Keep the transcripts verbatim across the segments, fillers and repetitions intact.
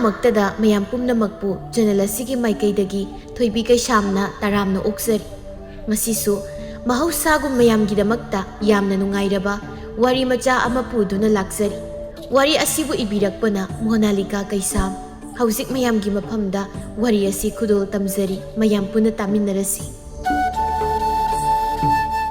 ꯃꯛꯇꯗ ꯃꯌꯥꯝ ꯄꯨꯝꯅꯃꯛꯄꯨ ꯆꯦꯅꯦꯜ ꯑꯁꯤꯒꯤ ꯃꯥꯏꯀꯩꯗꯒꯤ ꯊꯣꯏꯕꯤ ꯀꯩꯁꯥꯝꯅ ꯇꯔꯥꯝꯅ ꯑꯣꯛꯆꯔꯤ꯫ ꯉꯁꯤꯁꯨ ꯃꯍꯧꯁꯥꯒꯨꯝ ꯃꯌꯥꯝꯒꯤꯗꯃꯛꯇ ꯌꯥꯝꯅ ꯅꯨꯡꯉꯥꯏꯔꯕ ꯋꯥꯔꯤ ꯃꯆꯥ ꯑꯃ ꯄꯨꯗꯨꯅ ꯂꯥꯛꯆꯔꯤ꯫ ꯋꯥꯔꯤ ꯑꯁꯤꯕꯨ ꯏꯕꯤꯔꯛꯄꯅ ꯃꯣꯅꯥꯂꯤꯀꯥ ꯀꯩꯁꯥꯝ꯫ ꯍꯧꯖꯤꯛ ꯃꯌꯥꯝꯒꯤ ꯃꯐꯝꯗ ꯋꯥꯔꯤ ꯑꯁꯤ ꯈꯨꯗꯣꯜ ꯇꯝꯖꯔꯤ, ꯃꯌꯥꯝ ꯄꯨꯟꯅ ꯇꯥꯃꯤꯟꯅꯔꯁꯤ꯫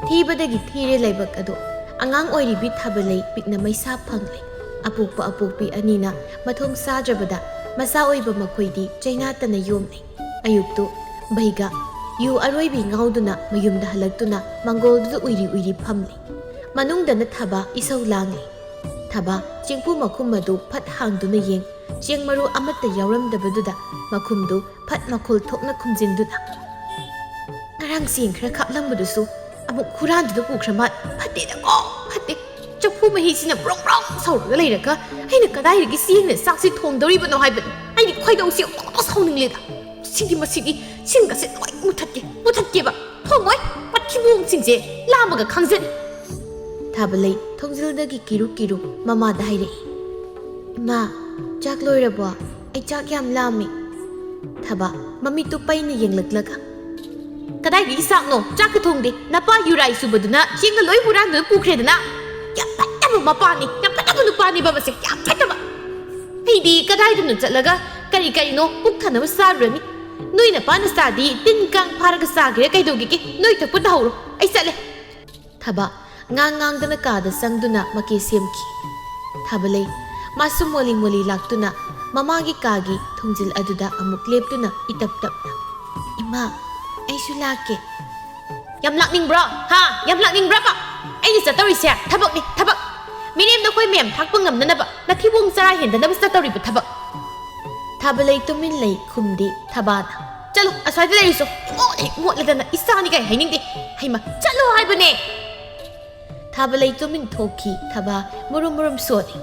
ꯊꯤꯕꯗꯒꯤ ꯊꯤꯔꯦ ꯂꯥꯏꯕꯛ ꯑꯗꯣ꯫ ꯑꯉꯥꯡ ꯑꯣꯏꯔꯤꯕꯤ ꯊꯥꯕꯂꯩ ꯄꯤꯛꯅ ꯃꯩꯁꯥ ꯐꯪꯂꯦ꯫ ꯑꯄꯣꯛꯄ ꯑꯄꯣꯛꯄꯤ ꯑꯅꯤꯅ ꯃꯊꯣꯡ ꯆꯥꯗ꯭ꯔꯕꯗ ꯃꯆꯥ ꯑꯣꯏꯕ ꯃꯈꯣꯏꯗꯤ ꯆꯩꯅꯥꯇꯅ ꯌꯣꯝꯂꯦ꯫ ꯑꯌꯨꯛꯇꯨ ꯚꯩꯒ ꯌꯨ ꯑꯔꯣꯏꯕꯤ ꯉꯥꯎꯗꯨꯅ ꯃꯌꯨꯝꯗ ꯍꯜꯂꯛꯇꯨꯅ ꯃꯪꯒꯣꯜꯗꯨꯗ ꯎꯏꯔꯤ ꯎꯏꯔꯤ ꯐꯝꯂꯤ꯫ ꯃꯅꯨꯡꯗꯅ ꯊꯥꯕ ꯏꯁꯧ ꯂꯥꯡꯂꯤ꯫ ꯊꯥꯕ ꯆꯦꯡꯐꯨ ꯃꯈꯨꯝ ꯑꯗꯨ ꯐꯠ ꯍꯥꯡꯗꯨꯅ ꯌꯦꯡ, ꯆꯦꯡ ꯃꯔꯨ ꯑꯃꯠꯇ ꯌꯥꯎꯔꯝꯗꯕꯗꯨꯗ ꯃꯈꯨꯝꯗꯨ ꯐꯠ ꯃꯈꯨꯜ ꯊꯣꯛꯅ ꯈꯨꯝꯖꯤꯟꯗꯨꯅ, "ꯉꯔꯥꯡ ꯆꯦꯡ ꯈꯔ ꯈꯥꯞꯂꯝꯕꯗꯨꯁꯨ ꯑꯃꯨꯛ ꯍꯨꯔꯥꯟꯗꯨꯅ ꯄꯨꯈ꯭ꯔ ꯃꯥꯜꯂꯦ꯫ ꯐꯠꯇꯦꯗꯀꯣ, ꯐꯠꯇꯦ꯫ ꯆꯐꯨ ꯃꯍꯤꯁꯤꯅ ꯕ꯭ꯔꯣꯡ ꯕ꯭ꯔꯣꯡ ꯁꯧꯔꯒ ꯂꯩꯔꯒ ꯑꯩꯅ ꯀꯗꯥꯏꯗꯒꯤ ꯆꯦꯡꯅ ꯆꯥꯛꯁꯤ ꯊꯣꯡꯗꯧꯔꯤꯕꯅꯣ ꯍꯥꯏꯕꯅꯤ꯫ ꯑꯩꯗꯤ ꯈꯣꯏꯗꯧꯁꯤ ꯑꯣꯟꯊꯣꯛꯅ ꯁꯥꯎꯅꯤꯡꯂꯦꯗ꯫ ꯁꯤꯗꯤ ꯃꯁꯤꯗꯤ ꯁꯤꯡꯒꯁꯦ ꯂꯣꯏ ꯃꯨꯊꯠꯀꯦ, ꯃꯨꯊꯠꯀꯦꯕ꯫ ꯊꯣꯡꯉꯣꯏ, ꯃꯊꯤꯕꯣꯡꯁꯤꯡꯁꯦ ꯂꯥꯝꯃꯒ ꯈꯥꯡꯖꯅꯤ꯫" ꯊꯥꯕꯂꯩ ꯊꯣꯡꯖꯤꯜꯗꯒꯤ ꯀꯤꯔꯨ ꯀꯤꯔꯨ ꯃꯃꯥꯗ ꯍꯥꯏꯔꯛꯏ, "ꯏꯃꯥ, ꯆꯥꯛ ꯂꯣꯏꯔꯕꯣ? ꯑꯩ ꯆꯥꯛ ꯌꯥꯝ ꯂꯥꯝꯃꯤ꯫" ꯊꯥꯕ ꯃꯃꯤꯠꯇꯨ ꯄꯩꯅ ꯌꯦꯡꯂꯛꯂꯒ, "ꯀꯗꯥꯏꯗꯒꯤ ꯆꯥꯛꯅꯣ? ꯆꯥꯛꯀ ꯊꯣꯡꯗꯦ꯫ ꯅꯄꯥ ꯌꯨꯔꯥꯏ ꯁꯨꯕꯗꯨꯅ ꯆꯦꯡꯒ ꯂꯣꯏ ꯍꯨꯔꯥꯟꯗꯨꯅ ꯄꯨꯈ꯭ꯔꯦꯗꯅ꯫ ꯌꯥꯝ ꯐꯠꯇꯕ ꯃꯄꯥꯅꯤ, ꯌꯥꯝ ꯐꯠꯇꯕ ꯅꯨꯄꯥꯅꯤꯕ ꯃꯁꯦ, ꯌꯥꯝ ꯐꯠꯇꯕ꯫ ꯑꯩꯗꯤ ꯀꯗꯥꯏꯗꯅꯣ ꯆꯠꯂꯒ ꯀꯔꯤ ꯀꯔꯤꯅꯣ ꯄꯨꯛ ꯊꯟꯅꯕ ꯆꯥꯔꯨꯔꯅꯤ꯫ ꯅꯣꯏ ꯅꯄꯥꯅ ꯆꯥꯗꯤ ꯇꯤꯟ ꯀꯥꯡ ꯐꯥꯔꯒ ꯆꯥꯒꯦꯔꯥ ꯀꯩꯗꯧꯒꯦꯒꯦ? ꯅꯣꯏ ꯊꯣꯛꯄ ꯇꯧꯍꯧꯔꯣ, ꯑꯩ ꯆꯠꯂꯦ꯫" ꯊꯥꯕ ꯉꯥꯡ ꯉꯥꯡꯗꯅ ꯀꯥꯗ ꯆꯪꯗꯨꯅ ꯃꯀꯦ ꯁꯦꯝꯈꯤ꯫ ꯊꯥꯕꯂꯩ ꯃꯥꯁꯨ ꯃꯣꯂꯤ ꯃꯣꯂꯤ ꯂꯥꯛꯇꯨꯅ ꯃꯃꯥꯒꯤ ꯀꯥꯒꯤ ꯊꯣꯡꯖꯤꯜ ꯑꯗꯨꯗ ꯑꯃꯨꯛ ꯂꯦꯞꯇꯨꯅ ꯏꯇꯞ ꯇꯞꯅ, "ꯏꯃꯥ, ꯑꯩꯁꯨ ꯂꯥꯛꯀꯦ꯫" "ꯌꯥꯝ ꯂꯥꯛꯅꯤꯡꯕ꯭ꯔꯣ? ꯍꯥ? ꯌꯥꯝ ꯂꯥꯛꯅꯤꯡꯕ꯭ꯔꯕ? ꯑꯩꯅ ꯆꯠꯇꯧꯔꯤꯁꯦ ꯊꯕꯛꯅꯤ, ꯊꯕꯛ꯫ ꯃꯤꯔꯦꯝ ꯅꯈꯣꯏ ꯃꯌꯥꯝ ꯊꯥꯛꯄ ꯉꯝꯅꯅꯕ ꯅꯊꯤꯕꯣꯡ ꯆꯔꯥ ꯍꯦꯟꯗꯅꯕ ꯆꯠꯇꯧꯔꯤꯕ ꯊꯕꯛ꯫" ꯊꯥꯕꯂꯩ ꯇꯨꯃꯤꯟ ꯂꯩ ꯈꯨꯝꯗꯦ꯫ ꯊꯥꯕꯅ, "ꯆꯠꯂꯨ, ꯑꯁ꯭ꯋꯥꯏꯗ ꯂꯩꯔꯨꯆꯣ꯫ ꯏꯃꯣꯠ ꯍꯦꯛ ꯃꯣꯠꯂꯗꯅ ꯏꯆꯥꯅꯤ ꯀꯥꯏ ꯍꯥꯏꯅꯤꯡꯗꯦ꯫ ꯍꯩꯃ, ꯆꯠꯂꯨ ꯍꯥꯏꯕꯅꯦ!" ꯊꯥꯕꯂꯩ ꯇꯨꯃꯤꯟ ꯊꯣꯛꯈꯤ꯫ ꯊꯥꯕ ꯃꯨꯔꯨꯝ ꯃꯨꯔꯨꯝ ꯁꯣꯜꯂꯤ꯫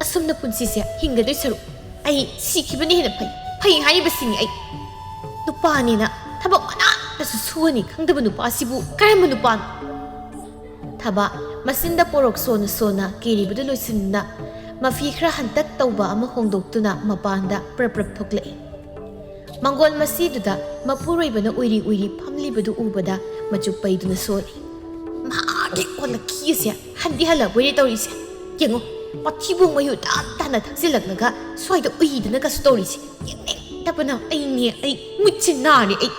"ꯑꯁꯨꯝꯅ ꯄꯨꯟꯁꯤꯁꯦ ꯍꯤꯡꯒꯗꯣꯏ ꯁꯔꯨꯛ ꯑꯩ ꯁꯤꯈꯤꯕꯅ ꯍꯦꯟꯅ ꯐꯩ꯫ ꯐꯩ ꯍꯥꯏꯔꯤꯕꯁꯤꯅꯤ ꯑꯩ꯫ ꯅꯨꯄꯥꯅꯦꯅ ꯊꯕꯛ ꯃꯅꯥꯇꯁꯨ ꯁꯨꯍꯅꯤ ꯈꯪꯗꯕ ꯅꯨꯄꯥꯁꯤꯕꯨ ꯀꯔꯝꯕ ꯅꯨꯄꯥꯅꯣ?" ꯊꯥꯕ ꯃꯆꯤꯟꯗ ꯄꯣꯔꯣꯛ ꯁꯣꯟꯅ ꯁꯣꯟꯅ ꯀꯦꯔꯤꯕꯗꯨ ꯂꯣꯏꯁꯤꯟꯗꯨꯅ ꯃꯐꯤ ꯈꯔ ꯍꯟꯇꯛ ꯇꯧꯕ ꯑꯃ ꯍꯣꯡꯗꯣꯛꯇꯨꯅ ꯃꯄꯥꯟꯗ ꯄ꯭ꯔꯞ ꯄ꯭ꯔꯞ ꯊꯣꯛꯂꯛꯏ꯫ ꯃꯪꯒꯣꯜ ꯃꯁꯤꯗꯨꯗ ꯃꯄꯨꯔꯣꯏꯕꯅ ꯎꯏꯔꯤ ꯎꯏꯔꯤ ꯐꯝꯂꯤꯕꯗꯨ ꯎꯕꯗ ꯃꯆꯨ ꯄꯩꯗꯨꯅ ꯁꯣꯜꯂꯤ꯫ "ꯃꯥꯒꯤ ꯑꯣꯜꯂꯛꯈꯤ ꯑꯁꯦ ꯍꯟꯗꯤ ꯍꯜꯂꯛꯄꯣꯏꯔꯦ ꯇꯧꯔꯤꯁꯦ꯫ ꯌꯦꯡꯉꯣ, ꯃꯊꯤꯕꯣꯡ ꯃꯌꯨ ꯇꯥꯞ ꯇꯥꯅ ꯊꯛꯆꯤꯜꯂꯛꯂꯒ ꯁ꯭ꯋꯥꯏꯗ ꯎꯏꯗꯅ ꯀꯁꯨ ꯇꯧꯔꯤꯁꯦ꯫ ꯌꯦꯡꯅꯤꯡꯗꯕꯅ ꯑꯩꯅꯦ, ꯑꯩ ꯃꯤꯠꯁꯦ ꯅꯥꯔꯦ ꯑꯩ꯫"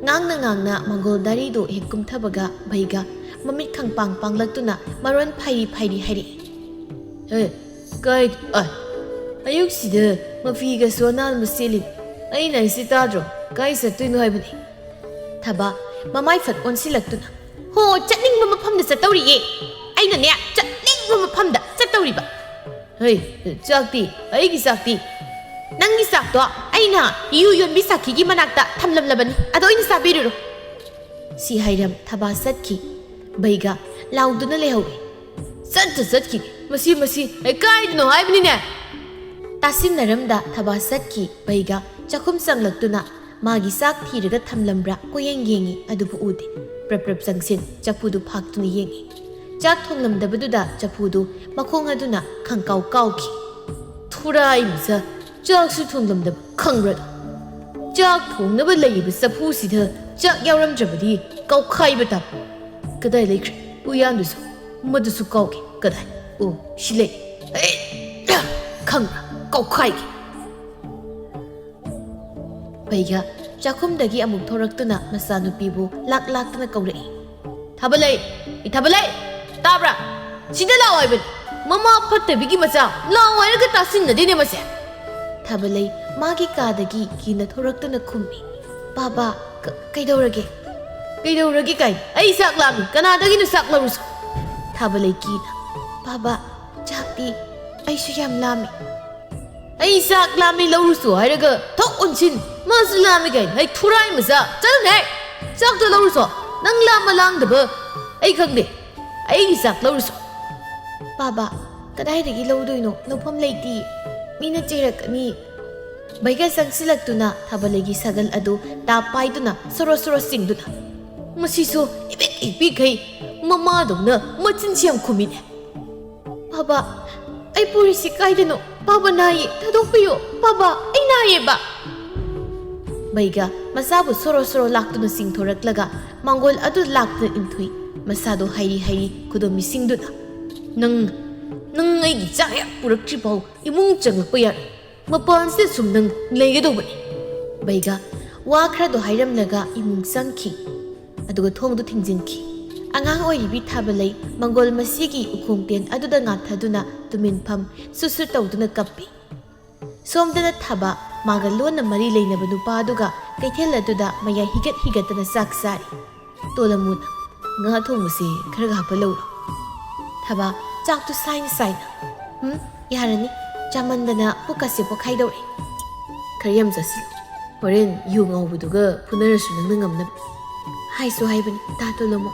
ꯉꯥꯡꯅ ꯉꯥꯡꯅ ꯃꯪꯒꯣꯜ ꯗꯥꯔꯤꯗꯨ ꯍꯦꯛ ꯀꯨꯝꯊꯕꯒ ꯚꯩꯒ ꯃꯃꯤꯠ ꯈꯪꯄꯥꯡ ꯄꯥꯡꯂꯛꯇꯨꯅ ꯃꯔꯣꯟ ꯐꯩꯔꯤ ꯐꯩꯔꯤ ꯍꯥꯏꯔꯛꯏ꯫ "ꯍꯦ, ꯀꯥꯏ, ꯑ, ꯑꯌꯨꯛꯁꯤꯗ ꯃꯐꯤꯒ ꯁꯣꯅꯥꯜ ꯃꯁꯦꯜꯂꯤ꯫ ꯑꯩꯅ ꯍꯥꯏꯁꯤ ꯇꯥꯗ꯭ꯔꯣ? ꯀꯥꯏ ꯆꯠꯇꯣꯏꯅꯣ ꯍꯥꯏꯕꯅꯤ?" ꯊꯕꯥ ꯃꯃꯥꯏ ꯐꯠ ꯑꯣꯟꯁꯤꯜꯂꯛꯇꯨꯅ, "ꯍꯣ, ꯆꯠꯅꯤꯡꯕ ꯃꯐꯝꯗ ꯆꯠꯇꯧꯔꯤꯌꯦ꯫ ꯑꯩꯅꯅꯦ, ꯆꯠꯅꯤꯡꯕ ꯃꯐꯝꯗ ꯆꯠꯇꯧꯔꯤꯕ꯫" "ꯍꯩ, ꯆꯥꯛꯇꯤ? ꯑꯩꯒꯤ ꯆꯥꯛꯇꯤ?" "ꯅꯪꯒꯤ ꯆꯥꯛꯇꯣ ꯑꯩꯅ ꯌꯨ ꯌꯣꯟꯕꯤ ꯁꯥꯈꯤꯒꯤ ꯃꯅꯥꯛꯇ ꯊꯝꯂꯝꯂꯕꯅꯤ, ꯑꯗꯣ ꯑꯣꯏꯅ ꯆꯥꯕꯤꯔꯨꯔꯣ꯫" ꯁꯤ ꯍꯥꯏꯔꯝ ꯊꯕꯥ ꯆꯠꯈꯤ꯫ ꯚꯩꯒ ꯂꯥꯎꯗꯨꯅ ꯂꯩꯍꯧꯏ꯫ "ꯆꯠꯇ ꯆꯠꯈꯤꯒꯦ꯫ ꯃꯁꯤ, ꯃꯁꯤ ꯑꯩ ꯀꯥꯏꯗꯅꯣ ꯍꯥꯏꯕꯅꯤꯅꯦ!" ꯇꯥꯁꯤꯟꯅꯔꯝꯗ ꯊꯕꯥ ꯆꯠꯈꯤ꯫ ꯚꯩꯒ ꯆꯥꯛꯈꯨꯝ ꯆꯪꯂꯛꯇꯨꯅ ꯃꯥꯒꯤ ꯆꯥꯛ ꯊꯤꯔꯒ ꯊꯝꯂꯝꯕ꯭ꯔꯥ ꯀꯣꯏꯌꯦꯡ ꯌꯦꯡꯉꯤ, ꯑꯗꯨꯕꯨ ꯎꯗꯦ꯫ ꯄ꯭ꯔꯞ ꯄ꯭ꯔꯞ ꯆꯪꯁꯤꯟ ꯆꯐꯨꯗꯨ ꯐꯥꯛꯇꯨꯅ ꯌꯦꯡꯉꯤ꯫ ꯆꯥꯛ ꯊꯣꯡꯂꯝꯗꯕꯗꯨꯗ ꯆꯐꯨꯗꯨ ꯃꯈꯣꯡ ꯑꯗꯨꯅ ꯈꯪꯀꯥꯎ ꯀꯥꯎꯈꯤ꯫ "ꯊꯨꯔꯥꯏ ꯃꯆꯥ, ꯆꯥꯛꯁꯨ ꯊꯣꯡꯂꯝꯗꯕ ꯈꯪꯕ꯭ꯔꯥ? ꯆꯥꯛ ꯊꯣꯡꯅꯕ ꯂꯩꯔꯤꯕ ꯆꯐꯨꯁꯤꯗ ꯆꯥꯛ ꯌꯥꯎꯔꯝꯗ꯭ꯔꯕꯗꯤ ꯀꯥꯎꯈꯥꯏꯕ ꯇꯥꯕ꯫ ꯀꯗꯥꯏ ꯂꯩꯈ꯭ꯔꯦ ꯎꯌꯥꯟꯗꯨꯁꯨ? ꯃꯗꯨꯁꯨ ꯀꯥꯎꯈꯤ꯫ ꯀꯗꯥꯏ? ꯑꯣ, ꯁꯤ ꯂꯩ꯫ ꯑꯦ, ꯈꯪꯕ꯭ꯔꯥ? ꯀꯥꯎꯈꯥꯏꯒꯦ꯫" ꯚꯩꯒ ꯆꯥꯛꯈꯨꯝꯗꯒꯤ ꯑꯃꯨꯛ ꯊꯣꯔꯛꯇꯨꯅ ꯃꯆꯥꯅꯨꯄꯤꯕꯨ ꯂꯥꯛ ꯂꯥꯛꯇꯅ ꯀꯧꯔꯛꯏ꯫ "ꯊꯥꯕꯂꯩ! ꯏ ꯊꯥꯕꯂꯩ! ꯇꯥꯕ꯭ꯔꯥ? ꯁꯤꯗ ꯂꯥꯛꯑꯣ ꯍꯥꯏꯕꯅꯤ! ꯃꯃꯥ ꯐꯠꯇꯕꯤꯒꯤ ꯃꯆꯥ! ꯂꯥꯛꯑꯣ ꯍꯥꯏꯔꯒ ꯇꯥꯁꯤꯟꯅꯗꯦꯅꯦ ꯃꯁꯦ!" ꯊꯥꯕꯂꯩ ꯃꯥꯒꯤ ꯀꯥꯗꯒꯤ ꯀꯤꯅ ꯊꯣꯔꯛꯇꯨꯅ ꯈꯨꯝꯃꯤ꯫ "ꯕꯥꯕꯥ, ꯀ-, ꯀꯩꯗꯧꯔꯒꯦ?" "ꯀꯩꯗꯧꯔꯒꯦ ꯀꯥꯏꯅ? ꯑꯩ ꯆꯥꯛ ꯂꯥꯝꯃꯤ꯫ ꯀꯅꯥꯗꯒꯤꯅꯣ ꯆꯥꯛ ꯂꯧꯔꯨꯁꯣ?" ꯊꯥꯕꯂꯩ ꯀꯤꯅ, "ꯕꯥꯕꯥ, ꯆꯥꯛꯇꯤ ꯑꯩꯁꯨ ꯌꯥꯝ ꯂꯥꯝꯃꯤ꯫" "ꯑꯩ ꯆꯥꯛ ꯂꯥꯝꯃꯤ ꯂꯧꯔꯨꯁꯣ ꯍꯥꯏꯔꯒ ꯊꯣꯛ ꯑꯣꯟꯁꯤꯟ꯫ ꯃꯥꯁꯨ ꯂꯥꯝꯃꯤ ꯀꯥꯏꯅ꯫ ꯑꯩ ꯊꯨꯔꯥꯏ ꯃꯆꯥ꯫ ꯆꯠꯂꯨꯅꯦ! ꯆꯥꯛꯇꯣ ꯂꯧꯔꯨꯁꯣ꯫ ꯅꯪ ꯂꯥꯝꯕ ꯂꯥꯝꯗꯕ ꯑꯩ ꯈꯪꯗꯦ꯫ ꯑꯩꯒꯤ ꯆꯥꯛ ꯂꯧꯔꯨꯁꯣ꯫" "ꯕꯥꯕꯥ, ꯀꯗꯥꯏꯗꯒꯤ ꯂꯧꯗꯣꯏꯅꯣ? ꯂꯧꯐꯝ ꯂꯩꯇꯦ꯫ ꯃꯤꯅ ꯆꯩꯔꯛꯀꯅꯤ꯫" ꯚꯩꯒ ꯆꯪꯁꯤꯜꯂꯛꯇꯨꯅ ꯊꯥꯕꯂꯩꯒꯤ ꯁꯒꯜ ꯑꯗꯨ ꯇꯥꯞ ꯄꯥꯏꯗꯨꯅ ꯁꯣꯔꯣ ꯁꯣꯔꯣ ꯆꯤꯡꯗꯨꯅ, "ꯃꯁꯤꯁꯨ ꯏꯄꯤꯛ ꯏꯄꯤꯛꯈꯩ ꯃꯃꯥꯗꯧꯅ ꯃꯆꯤꯟꯁꯤ ꯌꯥꯝ ꯈꯨꯝꯃꯤꯅꯦ꯫" "ꯄꯥꯕ, ꯑꯩ ꯄꯨꯔꯤꯁꯤ ꯀꯥꯏꯗꯅꯣ? ꯄꯥꯕ ꯅꯥꯏꯌꯦ, ꯊꯥꯗꯣꯛꯄꯤꯌꯨ꯫ ꯄꯥꯕ, ꯑꯩ ꯅꯥꯏꯌꯦꯕ!" ꯕꯩꯒ ꯃꯆꯥꯕꯨ ꯁꯣꯔꯣ ꯁꯣꯔꯣ ꯂꯥꯛꯇꯨꯅ ꯆꯤꯡꯊꯣꯔꯛꯂꯒ ꯃꯥꯡꯒꯣꯜ ꯑꯗꯨ ꯂꯥꯛꯇꯨꯅ ꯏꯟꯊꯨꯏ꯫ ꯃꯁꯥꯗꯣ ꯍꯥꯏꯔꯤ ꯍꯥꯏꯔꯤ ꯈꯨꯗꯣꯝ ꯃꯤꯁꯤꯡꯗꯨꯅ, "ꯅꯪ, ꯅꯪ ꯑꯩꯒꯤ ꯆꯥꯛ ꯍꯦꯛ ꯄꯨꯔꯛꯇ꯭ꯔꯤ ꯐꯥꯎ ꯏꯃꯨꯡ ꯆꯪꯂꯛꯄ ꯌꯥꯔꯣꯏ꯫ ꯃꯄꯥꯟꯁꯤꯗ ꯁꯨꯝ ꯅꯪ ꯂꯩꯒꯗꯧꯕꯅꯤ꯫" ꯕꯩꯒ ꯋꯥ ꯈꯔꯗꯣ ꯍꯥꯏꯔꯝꯂꯒ ꯏꯃꯨꯡ ꯆꯪꯈꯤ꯫ ꯑꯗꯨꯒ ꯊꯣꯡꯗꯨ ꯊꯤꯡꯖꯤꯟꯈꯤ꯫ ꯑꯉꯥꯡ ꯑꯣꯏꯔꯤꯕꯤ ꯊꯥꯕꯂꯩ ꯃꯪꯒꯣꯜ ꯃꯁꯤꯒꯤ ꯎꯈꯣꯡꯇꯦꯟ ꯑꯗꯨꯗ ꯉꯥꯊꯗꯨꯅ ꯇꯨꯃꯤꯟꯐꯝ ꯁꯨꯠ ꯁꯨꯠ ꯇꯧꯗꯨꯅ ꯀꯞꯄꯤ꯫ ꯁꯣꯝꯗꯅ ꯊꯥꯕ ꯃꯥꯒ ꯂꯣꯟꯅ ꯃꯔꯤ ꯂꯩꯅꯕ ꯅꯨꯄꯥꯗꯨꯒ ꯀꯩꯊꯦꯜ ꯑꯗꯨꯗ ꯃꯌꯥꯏ ꯍꯤꯒꯠ ꯍꯤꯒꯠꯇꯅ ꯆꯥꯛ ꯆꯥꯔꯤ꯫ ꯇꯣꯂꯃꯨꯅ, "ꯉꯥ ꯊꯣꯡꯕꯁꯦ ꯈꯔꯒ ꯍꯥꯞꯄ ꯂꯧꯔꯣ꯫" ꯊꯥꯕ ꯆꯥꯛꯇꯨ ꯁꯥꯏꯅ ꯁꯥꯏꯅ, "ꯎꯝ, ꯌꯥꯔꯅꯤ꯫ ꯆꯥꯃꯟꯗꯅ ꯄꯨꯛꯀꯁꯦ ꯄꯣꯛꯈꯥꯏꯗꯧꯔꯦ꯫" "ꯈꯔ ꯌꯥꯝ ꯆꯥꯁꯤꯜꯂꯨ꯫ ꯍꯣꯔꯦꯟ ꯌꯨ ꯉꯥꯎꯕꯗꯨꯒ ꯐꯨꯅꯔꯁꯨ ꯅꯪꯅ ꯉꯝꯅꯕ꯫" "ꯍꯥꯏꯁꯨ ꯍꯥꯏꯕꯅꯤ, ꯇꯥ ꯇꯣꯂꯃꯨ,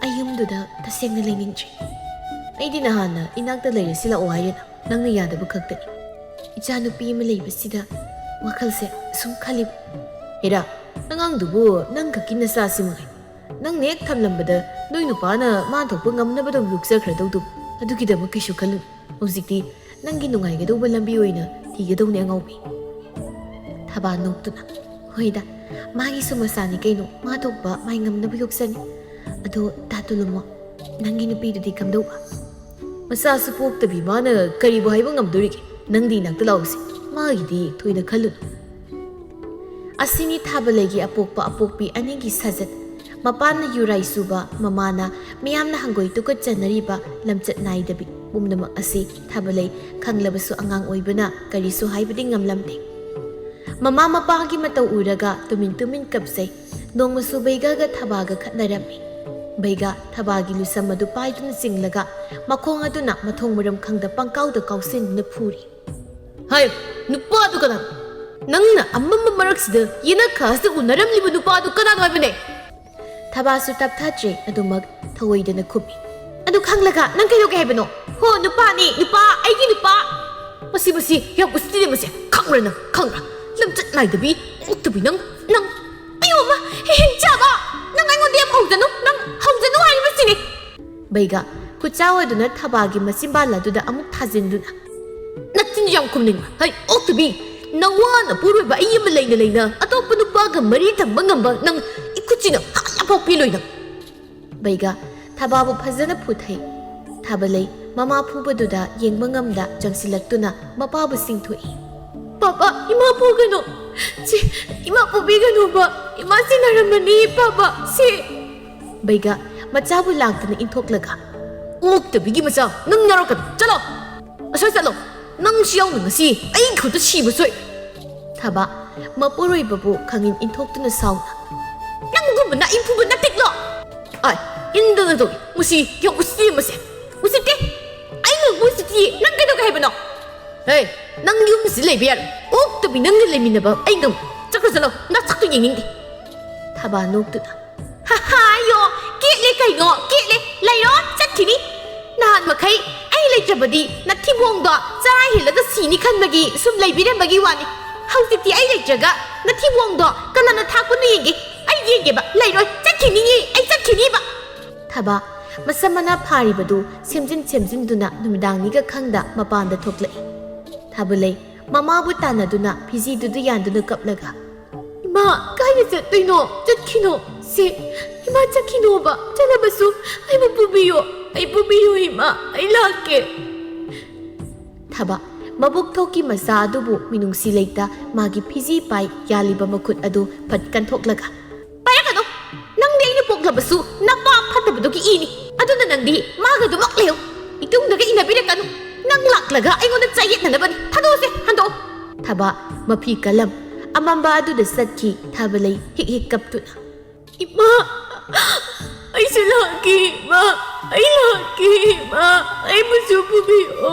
ꯑꯩ ꯌꯨꯝꯗꯨꯗ ꯇꯁꯦꯡꯅ ꯂꯩꯅꯤꯡꯗ꯭ꯔꯦ꯫ ꯑꯩꯗꯤ ꯅꯍꯥꯟꯅ ꯏꯅꯥꯛꯇ ꯂꯩꯔꯁꯤ ꯂꯥꯛꯑꯣ ꯍꯥꯏꯔꯦꯅ, ꯅꯪꯅ ꯌꯥꯗꯕ ꯈꯛꯇꯅꯤ꯫ ꯏꯆꯥꯅꯨꯄꯤ ꯑꯃ ꯂꯩꯕꯁꯤꯗ ꯋꯥꯈꯜꯁꯦ ꯁꯨꯝ ꯈꯜꯂꯤꯕ꯫" "ꯍꯦꯔꯥ, ꯑꯉꯥꯡꯗꯨꯕꯨ ꯅꯪ ꯈꯛꯀꯤ ꯅꯆꯥꯁꯤ ꯃꯉꯥꯏ꯫ ꯅꯪꯅ ꯍꯦꯛ ꯊꯝꯂꯝꯕꯗ ꯅꯣꯏ ꯅꯨꯄꯥꯅ ꯃꯥ ꯊꯣꯛꯄ ꯉꯝꯅꯕꯗꯧ ꯌꯣꯛꯆꯈ꯭ꯔꯗꯧꯗꯨꯕꯨ꯫ ꯑꯗꯨꯒꯤꯗꯃꯛ ꯀꯩꯁꯨ ꯈꯜꯂꯨꯅꯨ꯫ ꯍꯧꯖꯤꯛꯇꯤ ꯅꯪꯒꯤ ꯅꯨꯡꯉꯥꯏꯒꯗꯧꯕ ꯂꯝꯕꯤ ꯑꯣꯏꯅ ꯊꯤꯒꯗꯧꯅꯦ, ꯑꯉꯥꯎꯕꯤ꯫" ꯊꯥꯕ ꯅꯣꯛꯇꯨꯅ, "ꯍꯣꯏꯗ, ꯃꯥꯒꯤꯁꯨ ꯃꯆꯥꯅꯤ ꯀꯩꯅꯣ, ꯃꯥ ꯊꯣꯛꯄ ꯃꯥꯏ ꯉꯝꯅꯕ ꯌꯣꯛꯆꯅꯤ꯫ ꯑꯗꯣ ꯇꯥ ꯇꯣꯂꯃꯨ, ꯅꯪꯒꯤ ꯅꯨꯄꯤꯗꯨꯗꯤ ꯀꯝꯗꯧꯕ?" "ꯃꯆꯥꯁꯨ ꯄꯣꯛꯇꯕꯤ ꯃꯥꯅ ꯀꯔꯤꯕꯨ ꯍꯥꯏꯕ ꯉꯝꯗꯣꯔꯤꯒꯦ? ꯅꯪꯗꯤ ꯏꯅꯥꯛꯇ ꯂꯥꯛꯎꯁꯦ, ꯃꯥꯒꯤꯗꯤ ꯊꯣꯏꯅ ꯈꯜꯂꯨꯅꯨ꯫" ꯑꯁꯤꯅꯤ ꯊꯥꯕꯂꯩꯒꯤ ꯑꯄꯣꯛꯄ ꯑꯄꯣꯛꯄꯤ ꯑꯅꯤꯒꯤ ꯁꯥꯖꯠ꯫ ꯃꯄꯥꯅ ꯌꯨꯔꯥꯏ ꯆꯨꯕ, ꯃꯃꯥꯅ ꯃꯤꯌꯥꯝꯅ ꯍꯪꯒꯣꯏ ꯇꯨꯀꯠꯆꯅꯔꯤꯕ ꯂꯝꯆꯠ ꯅꯥꯏꯗꯕꯤ꯫ ꯄꯨꯝꯅꯃꯛ ꯑꯁꯤ ꯊꯥꯕꯂꯩ ꯈꯪꯂꯕꯁꯨ ꯑꯉꯥꯡ ꯑꯣꯏꯕꯅ ꯀꯔꯤꯁꯨ ꯍꯥꯏꯕꯗꯤ ꯉꯝꯂꯝꯗꯦ꯫ ꯃꯃꯥ ꯃꯄꯥꯒꯤ ꯃꯇꯧ ꯎꯔꯒ ꯇꯨꯃꯤꯟ ꯇꯨꯃꯤꯟ ꯀꯞꯆꯩ꯫ ꯅꯣꯡꯃꯁꯨ ꯕꯩꯒꯒ ꯊꯥꯕꯒ ꯈꯠꯅꯔꯝꯃꯤ꯫ ꯕꯩꯒ ꯊꯥꯕꯒꯤ ꯂꯨꯁꯝ ꯑꯗꯨ ꯄꯥꯏꯗꯨꯅ ꯆꯤꯡꯂꯒ ꯃꯈꯣꯡ ꯑꯗꯨꯅ ꯃꯊꯣꯡ ꯃꯔꯝ ꯈꯪꯗ ꯄꯪꯀꯥꯎꯗ ꯀꯥꯎꯁꯤꯟꯗꯨꯅ ꯐꯨꯔꯤ꯫ "ꯍꯥꯏ, ꯅꯨꯄꯥꯗꯨ ꯀꯅꯥꯅꯣ? ꯅꯪꯅ ꯑꯃꯝꯕ ꯃꯔꯛꯁꯤꯗ ꯌꯦꯅꯈꯥꯁꯤꯗ ꯎꯅꯔꯝꯂꯤꯕ ꯅꯨꯄꯥꯗꯨ ꯀꯅꯥꯅꯣ ꯍꯥꯏꯕꯅꯦ?" ꯊꯥꯕꯁꯨ ꯇꯞꯊꯥꯇ꯭ꯔꯦ, ꯑꯗꯨꯃꯛ ꯊꯧꯑꯣꯏꯗꯅ ꯈꯨꯝꯃꯤ꯫ "ꯑꯗꯨ ꯈꯪꯂꯒ ꯅꯪ ꯀꯩꯗꯧꯒꯦ ꯍꯥꯏꯕꯅꯣ? ꯍꯣ, ꯅꯨꯄꯥꯅꯤ, ꯅꯨꯄꯥ, ꯑꯩꯒꯤ ꯅꯨꯄꯥ!" "ꯃꯁꯤ, ꯃꯁꯤ, ꯌꯥꯝ ꯎꯁꯤꯠꯇꯦ ꯃꯁꯤ꯫ ꯈꯪꯕ꯭ꯔꯥ ꯅꯪ? ꯈꯪꯕ꯭ꯔꯥ? ꯂꯝꯆꯠ ꯅꯥꯏꯗꯕꯤ, ꯎꯠꯇꯕꯤ ꯅꯪ, ꯅꯪ꯫ ꯑꯌꯣ, ꯑꯃ, ꯍꯤꯡꯆꯥꯕ! ꯅꯪ ꯑꯩꯉꯣꯟꯗ ꯌꯥꯝ ꯍꯧꯖꯅꯨ, ꯅꯪ ꯍꯧꯖꯅꯨ ꯍꯥꯏꯔꯤꯕꯁꯤꯅꯤ!" ꯕꯩꯒ ꯈꯨꯠꯆꯥꯎ ꯑꯗꯨꯅ ꯊꯕꯥꯒꯤ ꯃꯆꯤꯟꯕꯥꯜ ꯑꯗꯨꯗ ꯑꯃꯨꯛ ꯊꯥꯖꯤꯟꯗꯨꯅ, "ꯅꯆꯤꯟ ꯌꯥꯝ ꯈꯨꯝꯅꯤꯡꯕ, ꯍꯩ ꯑꯣꯛꯇꯕꯤ! ꯅꯋꯥ ꯅꯄꯨꯔꯣꯏꯕ ꯑꯩ ꯑꯃ ꯂꯩꯅ ꯂꯩꯅ ꯑꯇꯣꯞꯄ ꯅꯨꯄꯥꯒ ꯃꯔꯤ ꯊꯝꯕ ꯉꯝꯕ ꯅꯪ ꯏꯈꯨꯠꯁꯤꯅ ꯍꯥꯠꯂꯐꯥꯎ ꯄꯤꯂꯣꯏ ꯅꯪ!" ꯕꯩꯒ ꯊꯕꯥꯕꯨ ꯐꯖꯅ ꯐꯨꯊꯩ꯫ ꯊꯥꯕꯂꯩ ꯃꯃꯥ ꯐꯨꯕꯗꯨꯗ ꯌꯦꯡꯕ ꯉꯝꯗ ꯆꯪꯁꯤꯜꯂꯛꯇꯨꯅ ꯃꯄꯥꯕꯨ ꯆꯤꯡꯊꯣꯛꯏ꯫ "ꯄꯥꯄꯥ, ꯏꯃꯥ ꯐꯨꯒꯅꯨ! ꯁꯤ, ꯏꯃꯥ ꯐꯨꯕꯤꯒꯅꯨꯕ! ꯏꯃꯥ ꯁꯤꯟꯅꯔꯝꯃꯅꯤ, ꯄꯥꯄꯥ! ꯁꯤ!" ꯕꯩꯒ ꯃꯆꯥꯕꯨ ꯂꯥꯛꯇꯨꯅ ꯏꯟꯊꯣꯛꯂꯒ, "ꯑꯣꯛꯇꯕꯤꯒꯤ ꯃꯆꯥ, ꯅꯪ ꯅꯔꯛꯀꯅꯨ! ꯆꯠꯂꯣ! ꯑꯁ꯭ꯋꯥꯏ ꯆꯠꯂꯣ! ꯅꯪꯁꯨ ꯌꯥꯎꯅ ꯉꯁꯤ ꯑꯩ ꯈꯨꯠꯇ ꯁꯤꯕ ꯁꯣꯏ!" ꯊꯕ ꯃꯄꯨꯔꯣꯏꯕꯕꯨ ꯈꯪꯏꯟ ꯏꯟꯊꯣꯛꯇꯨꯅ ꯁꯥꯎꯅ, "ꯅꯪꯒꯨꯝꯕꯅ ꯑꯩ ꯐꯨꯕ ꯅꯠꯇꯦꯛꯂꯣ!" ꯑꯥꯏ, ꯏꯟꯗꯅ ꯇꯧꯏ꯫ ꯃꯁꯤ ꯌꯥꯝ ꯎꯁꯤꯠꯇꯦ ꯃꯁꯦ꯫ ꯎꯁꯤꯠꯇꯦ? ꯑꯩ ꯉꯝꯕ ꯎꯁꯤꯠꯇꯤꯌꯦ꯫ ꯅꯪ ꯀꯩꯗꯧꯒꯦ ꯍꯥꯏꯕꯅꯣ? ꯍꯦ, ꯅꯪ ꯌꯨꯝꯁꯤꯗ ꯂꯩꯕ ꯌꯥꯔꯣꯏ꯫ ꯑꯣꯛꯇꯕꯤ ꯅꯪꯒ ꯂꯩꯃꯤꯟꯅꯕ ꯑꯩ ꯉꯝꯃꯣꯏ꯫ ꯆꯠꯈ꯭ꯔꯣ ꯆꯠꯂꯣ꯫ ꯅꯁꯛꯇꯨ ꯌꯦꯡꯅꯤꯡꯗꯦ꯫ ꯊꯕꯥ ꯅꯣꯛꯇꯨꯅ, "ꯍꯥ ꯍꯥ, ꯑꯌꯣ, ꯀꯦꯠꯂꯦ ꯀꯩꯅꯣ? ꯀꯦꯠꯂꯦ꯫ ꯂꯩꯔꯣ, ꯆꯠꯈꯤꯅꯤ꯫ ꯅꯍꯥꯟ ꯃꯈꯩ ꯑꯩ ꯂꯩꯇ꯭ꯔꯕꯗꯤ ꯅꯊꯤꯕꯣꯡꯗꯣ ꯆꯔꯥ ꯍꯦꯜꯂꯒ ꯁꯤꯅꯤ ꯈꯟꯕꯒꯤ ꯁꯨꯝ ꯂꯩꯕꯤꯔꯝꯕꯒꯤ ꯋꯥꯅꯤ꯫ ꯍꯧꯖꯤꯛꯇꯤ ꯑꯩ ꯂꯩꯇ꯭ꯔꯒ ꯅꯊꯤꯕꯣꯡꯗꯣ ꯀꯅꯥꯅ ꯊꯥꯛꯄꯅꯣ ꯌꯦꯡꯒꯦ꯫ ꯑꯩ ꯌꯦꯡꯒꯦꯕ꯫ ꯂꯩꯔꯣꯏ꯫ ꯆꯠꯈꯤꯅꯤꯌꯦ꯫ ꯑꯩ ꯆꯠꯈꯤꯅꯤꯕ꯫" ꯊꯕ ꯃꯁꯝ ꯃꯅꯥ ꯐꯥꯔꯤꯕꯗꯨ ꯁꯦꯝꯖꯤꯟ ꯁꯦꯝꯖꯤꯟꯗꯨꯅ ꯅꯨꯃꯤꯗꯥꯡꯅꯤꯒ ꯈꯪꯗ ꯃꯄꯥꯟꯗ ꯊꯣꯛꯂꯛꯏ꯫ ꯊꯥꯕꯂꯩ ꯃꯃꯥꯕꯨ ꯇꯥꯟꯅꯗꯨꯅ ꯐꯤꯖꯤꯗꯨꯗ ꯌꯥꯟꯗꯨꯅ ꯀꯞꯂꯒ, "ꯏꯃꯥ, ꯀꯥꯏꯗ ꯆꯠꯇꯣꯏꯅꯣ? ꯆꯠꯈꯤꯅꯣ꯫ ꯁꯦ, ꯏꯃꯥ, ꯆꯠꯈꯤꯅꯣꯕ꯫ ꯆꯠꯂꯕꯁꯨ ꯑꯩꯕꯨ ꯄꯨꯕꯤꯌꯣ꯫ ꯑꯩ ꯄꯨꯕꯤꯌꯣ, ꯏꯃꯥ꯫ ꯑꯩ ꯂꯥꯛꯀꯦ꯫" ꯊꯕ ꯃꯕꯨꯛ ꯊꯣꯛꯀꯤ ꯃꯆꯥ ꯑꯗꯨꯕꯨ ꯃꯤꯅꯨꯡꯁꯤ ꯂꯩꯇ ꯃꯥꯒꯤ ꯐꯤꯖꯤ ꯄꯥꯏ ꯌꯥꯜꯂꯤꯕ ꯃꯈꯨꯠ ꯑꯗꯨ ꯐꯠ ꯀꯟꯊꯣꯛꯂꯒ, "ꯄꯥꯏꯔꯛꯀꯅꯨ! ꯅꯪꯗꯤ ꯑꯩꯅ ꯄꯣꯛꯂꯕꯁꯨ ꯅꯄꯥ ꯐꯠꯇꯕꯗꯨꯒꯤ ꯏꯅꯤ꯫ ꯑꯗꯨꯅ ꯅꯪꯗꯤ ꯃꯥꯒ ꯑꯗꯨꯃꯛ ꯂꯩꯌꯨ꯫ ꯏꯇꯨꯡꯗꯒ ꯏꯟꯅꯕꯤꯔꯛꯀꯅꯨ꯫ ꯅꯪ ꯂꯥꯛꯂꯒ ꯑꯩꯉꯣꯟꯗ ꯆꯌꯦꯠꯅꯅꯕꯅꯤ꯫ ꯊꯥꯗꯣꯛꯑꯁꯦ, ꯍꯟꯗꯣꯛꯑꯣ꯫" ꯊꯕ ꯃꯐꯤ ꯀꯂꯝ ꯑꯃꯝꯕ ꯑꯗꯨꯗ ꯆꯠꯈꯤ꯫ ꯊꯥꯕꯂꯩ ꯍꯤꯛ ꯍꯤꯛ ꯀꯞꯇꯨꯅ, "ꯏꯃꯥ, ꯑꯩꯁꯨ ꯂꯥꯛꯀꯦ, ꯏꯃꯥ꯫ ꯑꯩ ꯂꯥꯛꯀꯦ, ꯏꯃꯥ꯫ ꯑꯩꯕꯨꯁꯨ ꯄꯨꯕꯤꯌꯣ꯫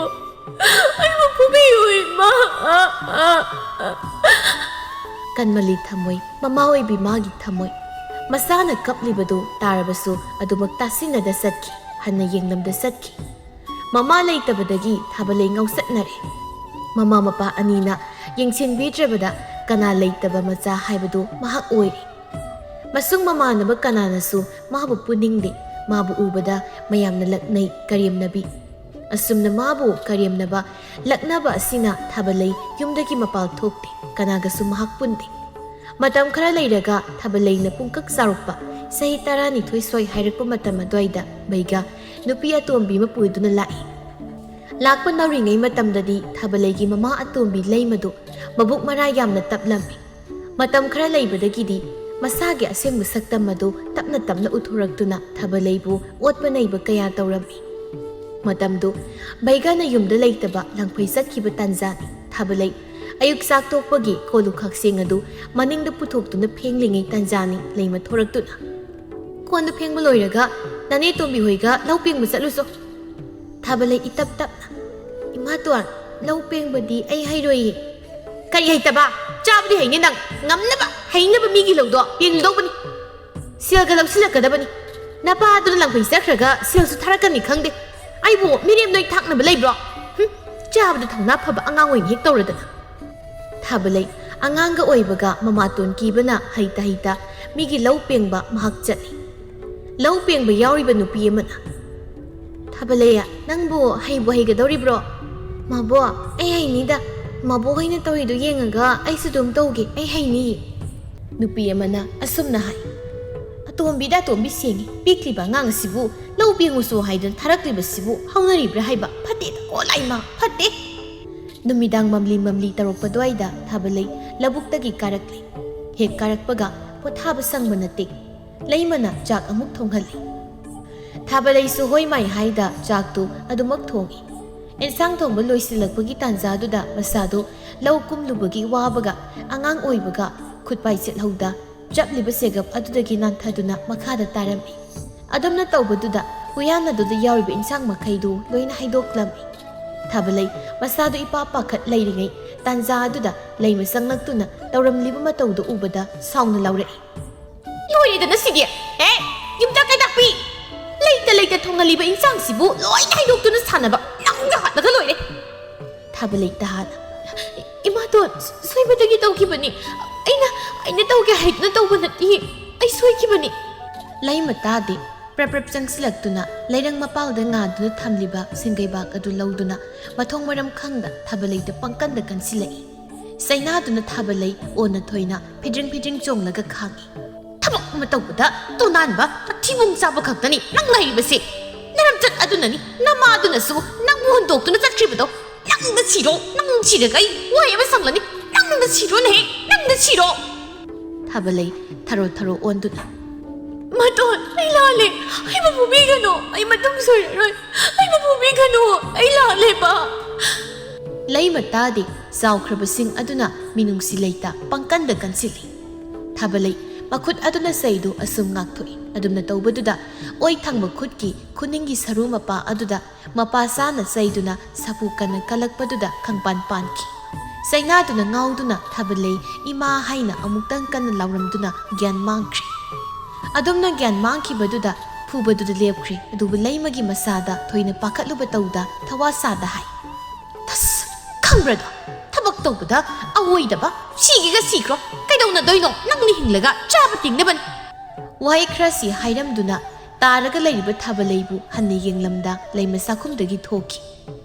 ꯑꯩꯕꯨ ꯄꯨꯕꯤꯌꯣ, ꯏꯃꯥ꯫" ꯀꯟꯃꯜꯂꯤ ꯊꯃꯣꯏ, ꯃꯃꯥ ꯑꯣꯏꯕꯤ ꯃꯥꯒꯤ ꯊꯃꯣꯏ꯫ ꯃꯆꯥꯅ ꯀꯞꯂꯤꯕꯗꯨ ꯇꯥꯔꯕꯁꯨ ꯑꯗꯨꯃꯛ ꯇꯥꯁꯤꯟꯅꯗ ꯆꯠꯈꯤ, ꯍꯟꯅ ꯌꯦꯡꯂꯝꯗ ꯆꯠꯈꯤ꯫ ꯃꯃꯥ ꯂꯩꯇꯕꯗꯒꯤ ꯊꯥꯕꯂꯩ ꯉꯥꯎꯆꯠꯅꯔꯦ꯫ ꯃꯃꯥ ꯃꯄꯥ ꯑꯅꯤꯅ ꯌꯦꯡꯁꯤꯟꯕꯤꯗ꯭ꯔꯕꯗ ꯀꯅꯥ ꯂꯩꯇꯕ ꯃꯆꯥ ꯍꯥꯏꯕꯗꯨ ꯃꯍꯥꯛ ꯑꯣꯏꯔꯦ꯫ ꯃꯁꯨꯡ ꯃꯃꯥꯟꯅꯕ ꯀꯅꯥꯅꯁꯨ ꯃꯥꯕꯨ ꯄꯨꯅꯤꯡꯗꯦ, ꯃꯥꯕꯨ ꯎꯕꯗ ꯃꯌꯥꯝꯅ ꯂꯛꯅꯩ, ꯀꯔꯦꯝꯅꯕꯤ꯫ ꯑꯁꯨꯝꯅ ꯃꯥꯕꯨ ꯀꯔꯦꯝꯅꯕ, ꯂꯛꯅꯕ ꯑꯁꯤꯅ ꯊꯥꯕꯂꯩ ꯌꯨꯝꯗꯒꯤ ꯃꯄꯥꯜ ꯊꯣꯛꯇꯦ, ꯀꯅꯥꯒꯁꯨ ꯃꯍꯥꯛ ꯄꯨꯟꯗꯦ꯫ ꯃꯇꯝ ꯈꯔ ꯂꯩꯔꯒ ꯊꯥꯕꯂꯩꯅ ꯄꯨꯡꯀꯛ ꯆꯥꯎꯔꯛꯄ, ꯆꯍꯤ ꯇꯔꯥꯅꯤꯊꯣꯏ ꯁꯣꯏ ꯍꯥꯏꯔꯛꯄ ꯃꯇꯝ ꯑꯗꯨꯋꯥꯏꯗ ꯕꯩꯒ ꯅꯨꯄꯤ ꯑꯇꯣꯝꯕꯤ ꯑꯃ ꯄꯨꯗꯨꯅ ꯂꯥꯛꯏ꯫ ꯂꯥꯛꯄ ꯅꯧꯔꯤꯉꯩ ꯃꯇꯝꯗꯗꯤ ꯊꯥꯕꯂꯩꯒꯤ ꯃꯃꯥ ꯑꯇꯣꯝꯕꯤ ꯂꯩꯃꯗꯨ ꯃꯕꯨꯛ ꯃꯔꯥ ꯌꯥꯝꯅ ꯇꯞꯂꯝꯃꯤ꯫ ꯃꯇꯝ ꯈꯔ ꯂꯩꯕꯗꯒꯤꯗꯤ ꯃꯁꯥꯒꯤ ꯑꯁꯦꯡꯕ ꯁꯛꯇꯝ ꯑꯗꯨ ꯇꯞꯅ ꯇꯞꯅ ꯎꯠꯊꯣꯔꯛꯇꯨꯅ ꯊꯥꯕꯂꯩꯕꯨ ꯑꯣꯠꯄ ꯅꯩꯕ ꯀꯌꯥ ꯇꯧꯔꯝꯃꯤ꯫ ꯃꯇꯝꯗꯨ ꯕꯩꯒꯅ ꯌꯨꯝꯗ ꯂꯩꯇꯕ ꯂꯪꯐꯩ ꯆꯠꯈꯤꯕ ꯇꯥꯟꯖꯥꯅꯤ꯫ ꯊꯥꯕꯂꯩ ꯑꯌꯨꯛ ꯆꯥꯛ ꯇꯣꯛꯄꯒꯤ ꯀꯣꯜꯂꯨ ꯈꯥꯛꯁꯦꯡ ꯑꯗꯨ ꯃꯅꯤꯡꯗ ꯄꯨꯊꯣꯛꯇꯨꯅ ꯐꯦꯡꯂꯤꯉꯩ ꯇꯥꯟꯖꯥꯅꯤ ꯂꯩꯃ ꯊꯣꯔꯛꯇꯨꯅ꯫ "ꯀꯣꯟꯗꯨ ꯐꯦꯡꯕ ꯂꯣꯏꯔꯒ ꯅꯅꯦ ꯇꯣꯝꯕꯤ ꯍꯣꯏꯒ ꯂꯧ ꯄꯦꯡꯕ ꯆꯠꯂꯨꯆꯣ꯫" ꯊꯥꯕꯂꯩ ꯏꯇꯞ ꯇꯞꯅ, "ꯏꯃꯥꯇꯣꯟ, ꯂꯧ ꯄꯦꯡꯕꯗꯤ ꯑꯩ ꯍꯩꯔꯣꯏꯌꯦ꯫" "ꯀꯔꯤ ꯍꯩꯇꯕ? ꯆꯥꯕꯗꯤ ꯍꯩꯅꯤ ꯅꯪ꯫ ꯉꯝꯅꯕ ꯍꯩꯅꯕ ꯃꯤꯒꯤ ꯂꯧꯗꯣ ꯄꯦꯡꯂꯨꯗꯧꯕꯅꯤ꯫ ꯁꯦꯜꯒ ꯂꯧꯁꯤꯜꯂꯛꯀꯗꯕꯅꯤ꯫ ꯅꯄꯥꯗꯨꯅ ꯂꯪꯐꯩ ꯆꯠꯈ꯭ꯔꯒ ꯁꯦꯜꯁꯨ ꯊꯥꯔꯛꯀꯅꯤ ꯈꯪꯗꯦ꯫ ꯑꯩꯕꯨ ꯃꯤꯔꯦꯝ ꯅꯣꯏ ꯊꯥꯛꯅꯕ ꯂꯩꯕ꯭ꯔꯣ? ꯍꯨꯝ, ꯆꯥꯕꯗ ꯊꯧꯅꯥ ꯐꯕ ꯑꯉꯥꯡ ꯑꯣꯏꯅ ꯍꯦꯛ ꯇꯧꯔꯗꯅ꯫" ꯊꯥꯕꯂꯩ ꯑꯉꯥꯡꯒ ꯑꯣꯏꯕꯒ ꯃꯃꯥꯇꯣꯟ ꯀꯤꯕꯅ ꯍꯩꯇ ꯍꯩꯇ ꯃꯤꯒꯤ ꯂꯧ ꯄꯦꯡꯕ ꯃꯍꯥꯛ ꯆꯠꯂꯤ꯫ ꯂꯧ ꯄꯦꯡꯕ ꯌꯥꯎꯔꯤꯕ ꯅꯨꯄꯤ ꯑꯃꯅ, "ꯊꯥꯕꯂꯩ, ꯅꯪꯕꯨ ꯍꯩꯕꯨ ꯍꯩꯒꯗꯧꯔꯤꯕ꯭ꯔꯣ?" "ꯃꯥꯕꯣ, ꯑꯩ ꯍꯩꯅꯤꯗ꯫ ꯃꯥꯕꯣ ꯍꯣꯏꯅ ꯇꯧꯔꯤꯗꯨ ꯌꯦꯡꯉꯒ ꯑꯩꯁꯨ ꯑꯗꯨꯝ ꯇꯧꯒꯦ, ꯑꯩ ꯍꯩꯅꯤꯌꯦ꯫" ꯅꯨꯄꯤ ꯑꯃꯅ ꯑꯁꯨꯝꯅ ꯍꯥꯏ, "ꯑꯇꯣꯝꯕꯤꯗ ꯑꯇꯣꯝꯕꯤ ꯁꯦꯡꯉꯤ, ꯄꯤꯛꯂꯤꯕ ꯑꯉꯥꯡ ꯑꯁꯤꯕꯨ ꯂꯧ ꯄꯦꯡꯉꯨꯁꯨ ꯍꯥꯏꯗꯨꯅ ꯊꯥꯔꯛꯂꯤꯕꯁꯤꯕꯨ ꯍꯧꯅꯔꯤꯕ꯭ꯔꯥ ꯍꯥꯏꯕ, ꯐꯠꯇꯦꯗ ꯀꯣ ꯂꯥꯏꯃ, ꯐꯠꯇꯦ!" ꯅꯨꯃꯤꯗꯥꯡ ꯃꯝꯂꯤ ꯃꯝꯂꯤ ꯇꯧꯔꯛꯄ ꯑꯗꯨꯋꯥꯏꯗ ꯊꯥꯕꯂꯩ ꯂꯧꯕꯨꯛꯇꯒꯤ ꯀꯥꯔꯛꯂꯦ꯫ ꯍꯦꯛ ꯀꯥꯔꯛꯄꯒ ꯄꯣꯊꯥꯕ ꯁꯪꯕ ꯅꯠꯇꯦ꯫ ꯂꯩꯃꯅ ꯆꯥꯛ ꯑꯃꯨꯛ ꯊꯣꯡꯍꯜꯂꯤ꯫ ꯊꯥꯕꯂꯩꯁꯨ ꯍꯣꯏ ꯃꯥꯏ ꯍꯥꯏꯗ ꯆꯥꯛꯇꯨ ꯑꯗꯨꯃꯛ ꯊꯣꯡꯉꯤ꯫ ꯑꯦꯟꯁꯥꯡ ꯊꯣꯡꯕ ꯂꯣꯏꯁꯤꯜꯂꯛꯄꯒꯤ ꯇꯥꯟꯖꯥꯗꯨꯗ ꯃꯁꯥꯗꯨ ꯂꯧ ꯀꯨꯝꯂꯨꯕꯒꯤ ꯋꯥꯕꯒ ꯑꯉꯥꯡ ꯑꯣꯏꯕꯒ ꯈꯨꯠꯄꯥꯏ ꯆꯦꯠꯍꯧꯗ ꯆꯞꯂꯤꯕ ꯆꯦꯒꯞ ꯑꯗꯨꯗꯒꯤ ꯅꯥꯟꯊꯗꯨꯅ ꯃꯈꯥꯗ ꯇꯥꯔꯝꯃꯤ꯫ ꯑꯗꯨꯝꯅ ꯇꯧꯕꯗꯨꯗ ꯎꯌꯥꯟ ꯑꯗꯨꯗ ꯌꯥꯎꯔꯤꯕ ꯏꯟꯁꯥꯡ ꯃꯈꯩꯗꯨ ꯂꯣꯏꯅ ꯍꯩꯗꯣꯛꯂꯝꯃꯤ꯫ ꯊꯥꯕꯂꯩ ꯃꯁꯥꯗꯨ ꯏꯄꯥ ꯄꯥꯈꯠ ꯂꯩꯔꯤꯉꯩ ꯇꯥꯟꯖꯥ ꯑꯗꯨꯗ ꯂꯩꯃ ꯆꯪꯂꯛꯇꯨꯅ ꯇꯧꯔꯝꯂꯤꯕ ꯃꯇꯧꯗꯨ ꯎꯕꯗ ꯁꯥꯎꯅ ꯂꯥꯎꯔꯛꯏ꯫ "ꯂꯣꯏꯔꯦꯗꯅ ꯁꯤꯗꯤ! ꯑꯦ, ꯌꯨꯝꯖꯥ ꯀꯩꯗꯥꯛꯄꯤ! ꯂꯩꯇ ꯂꯩꯇ ꯊꯣꯡꯍꯜꯂꯤꯕ ꯏꯟꯁꯥꯡꯁꯤꯕꯨ ꯂꯣꯏꯅ ꯍꯩꯗꯣꯛꯇꯨꯅ ꯁꯥꯟꯅꯕ ꯅꯪꯒ ꯍꯥꯠꯂꯒ ꯂꯣꯏꯔꯦ!" ꯊꯥꯕꯂꯩ ꯇꯍꯥꯅ, "ꯏꯃꯥꯇꯣꯟ, ꯁꯣꯏꯕꯗꯒꯤ ꯇꯧꯈꯤꯕꯅꯤ꯫ ꯑꯩꯅ, ꯑꯩꯅ ꯇꯧꯒꯦ ꯍꯥꯏꯗꯨꯅ ꯇꯧꯕ ꯅꯠꯇꯤꯌꯦ꯫ ꯑꯩ ꯁꯣꯏꯈꯤꯕꯅꯤ꯫" ꯂꯩꯃ ꯇꯥꯗꯦ꯫ ꯄ꯭ꯔꯞ ꯄ꯭ꯔꯞ ꯆꯪꯁꯤꯜꯂꯛꯇꯨꯅ ꯂꯩꯔꯪ ꯃꯄꯥꯜꯗ ꯉꯥꯗꯨꯅ ꯊꯝꯂꯤꯕ ꯁꯤꯡꯒꯩꯕꯥꯛ ꯑꯗꯨ ꯂꯧꯗꯨꯅ ꯃꯊꯣꯡ ꯃꯔꯝ ꯈꯪꯗ ꯊꯥꯕꯂꯩꯗ ꯄꯪꯀꯟꯗ ꯀꯟꯁꯤꯜꯂꯛꯏ꯫ ꯆꯩꯅꯥꯗꯨꯅ ꯊꯥꯕꯂꯩ ꯑꯣꯟꯅ ꯊꯣꯏꯅ ꯐꯤꯗ꯭ꯔꯤꯡ ꯐꯤꯗ꯭ꯔꯤꯡ ꯆꯣꯡꯂꯒ ꯈꯥꯡꯏ꯫ "ꯊꯕꯛ ꯑꯃ ꯇꯧꯕꯗ ꯇꯣꯅꯥꯟꯕ, ꯃꯊꯤꯕꯣꯡ ꯆꯥꯕ ꯈꯛꯇꯅꯤ ꯅꯪ ꯍꯩꯕꯁꯦ꯫ ꯅꯔꯝꯆꯠ ꯑꯗꯨꯅꯅꯤ ꯅꯃꯥꯗꯨꯅꯁꯨ ꯅꯪꯕꯨ ꯍꯨꯟꯗꯣꯛꯇꯨꯅ ꯆꯠꯈ꯭ꯔꯤꯕꯗꯣ꯫ ꯅꯪꯗ ꯁꯤꯔꯣ, ꯅꯪ ꯁꯤꯔꯒ ꯑꯩ ꯋꯥꯍꯩ ꯑꯃ ꯁꯪꯂꯅꯤ꯫ ꯅꯪꯗ ꯁꯤꯔꯣꯅꯦꯍꯦ, ꯅꯪꯗ ꯁꯤꯔꯣ!" ꯊꯥꯕꯂꯩ ꯊꯔꯣ ꯊꯔꯣ ꯑꯣꯟꯗꯨꯅ, "ꯃꯇꯣꯟ, ꯑꯩ ꯂꯥꯜꯂꯦ꯫ ꯑꯩꯕꯨ ꯐꯨꯕꯤꯒꯅꯨ꯫ ꯑꯩ ꯃꯇꯨꯡ ꯁꯣꯏꯔꯔꯣꯏ꯫ ꯑꯩꯕꯨ ꯐꯨꯕꯤꯒꯅꯨ꯫ ꯑꯩ ꯂꯥꯜꯂꯦꯕ꯫" ꯂꯩꯃ ꯇꯥꯗꯦ꯫ ꯆꯥꯎꯈ꯭ꯔꯕꯁꯤꯡ ꯑꯗꯨꯅ ꯃꯤꯅꯨꯡꯁꯤ ꯂꯩꯇ ꯄꯪꯀꯟꯗ ꯀꯟꯁꯤꯜꯂꯤ꯫ ꯊꯥꯕꯂꯩ ꯃꯈꯨꯠ ꯑꯗꯨꯅ ꯆꯩꯗꯨ ꯑꯁꯨꯝ ꯉꯥꯛꯊꯣꯛꯏ꯫ ꯑꯗꯨꯝꯅ ꯇꯧꯕꯗꯨꯗ ꯑꯣꯏ ꯊꯪꯕ ꯈꯨꯠꯀꯤ ꯈꯨꯅꯤꯡꯒꯤ ꯁꯔꯨ ꯃꯄꯥ ꯑꯗꯨꯗ ꯃꯄꯥ ꯆꯥꯅ ꯆꯩꯗꯨꯅ ꯁꯥꯐꯨ ꯀꯟꯅ ꯀꯜꯂꯛꯄꯗꯨꯗ ꯈꯪꯄꯥꯟ ꯄꯥꯟꯈꯤ꯫ ꯆꯩꯅꯥꯗꯨꯅ ꯉꯥꯎꯗꯨꯅ ꯊꯥꯕꯂꯩ "ꯏꯃꯥ" ꯍꯥꯏꯅ ꯑꯃꯨꯛꯇꯪ ꯀꯟꯅ ꯂꯥꯎꯔꯝꯗꯨꯅ ꯒ꯭ꯌꯥꯟ ꯃꯥꯡꯈ꯭ꯔꯦ꯫ ꯑꯗꯨꯝꯅ ꯒ꯭ꯌꯥꯟ ꯃꯥꯡꯈꯤꯕꯗꯨꯗ ꯐꯨꯕꯗꯨꯗ ꯂꯦꯞꯈ꯭ꯔꯦ꯫ ꯑꯗꯨꯕꯨ ꯂꯩꯃꯒꯤ ꯃꯆꯥꯗ ꯊꯣꯏꯅ ꯄꯥꯈꯠꯂꯨꯕ ꯇꯧꯗ ꯊꯋꯥ ꯁꯥꯗ ꯍꯥꯏ, "ꯇꯁ! ꯈꯪꯕ꯭ꯔꯗꯣ? ꯊꯕꯛ ꯇꯧꯕꯗ ꯑꯑꯣꯏꯗꯕ, ꯁꯤꯒꯦꯒ ꯁꯤꯈ꯭ꯔꯣ꯫ ꯀꯩꯗꯧꯅꯗꯣꯏꯅꯣ? ꯅꯪꯅ ꯍꯤꯡꯂꯒ ꯆꯥꯕ ꯇꯤꯡꯅꯕꯅꯤ꯫" ꯋꯥꯍꯩ ꯈꯔꯁꯤ ꯍꯥꯏꯔꯝꯗꯨꯅ ꯇꯥꯔꯒ ꯂꯩꯔꯤꯕ ꯊꯥꯕꯂꯩꯕꯨ ꯍꯟꯅ ꯌꯦꯡꯂꯝꯗ ꯂꯩꯃ ꯆꯥꯛꯈꯨꯝꯗꯒꯤ ꯊꯣꯛꯈꯤ꯫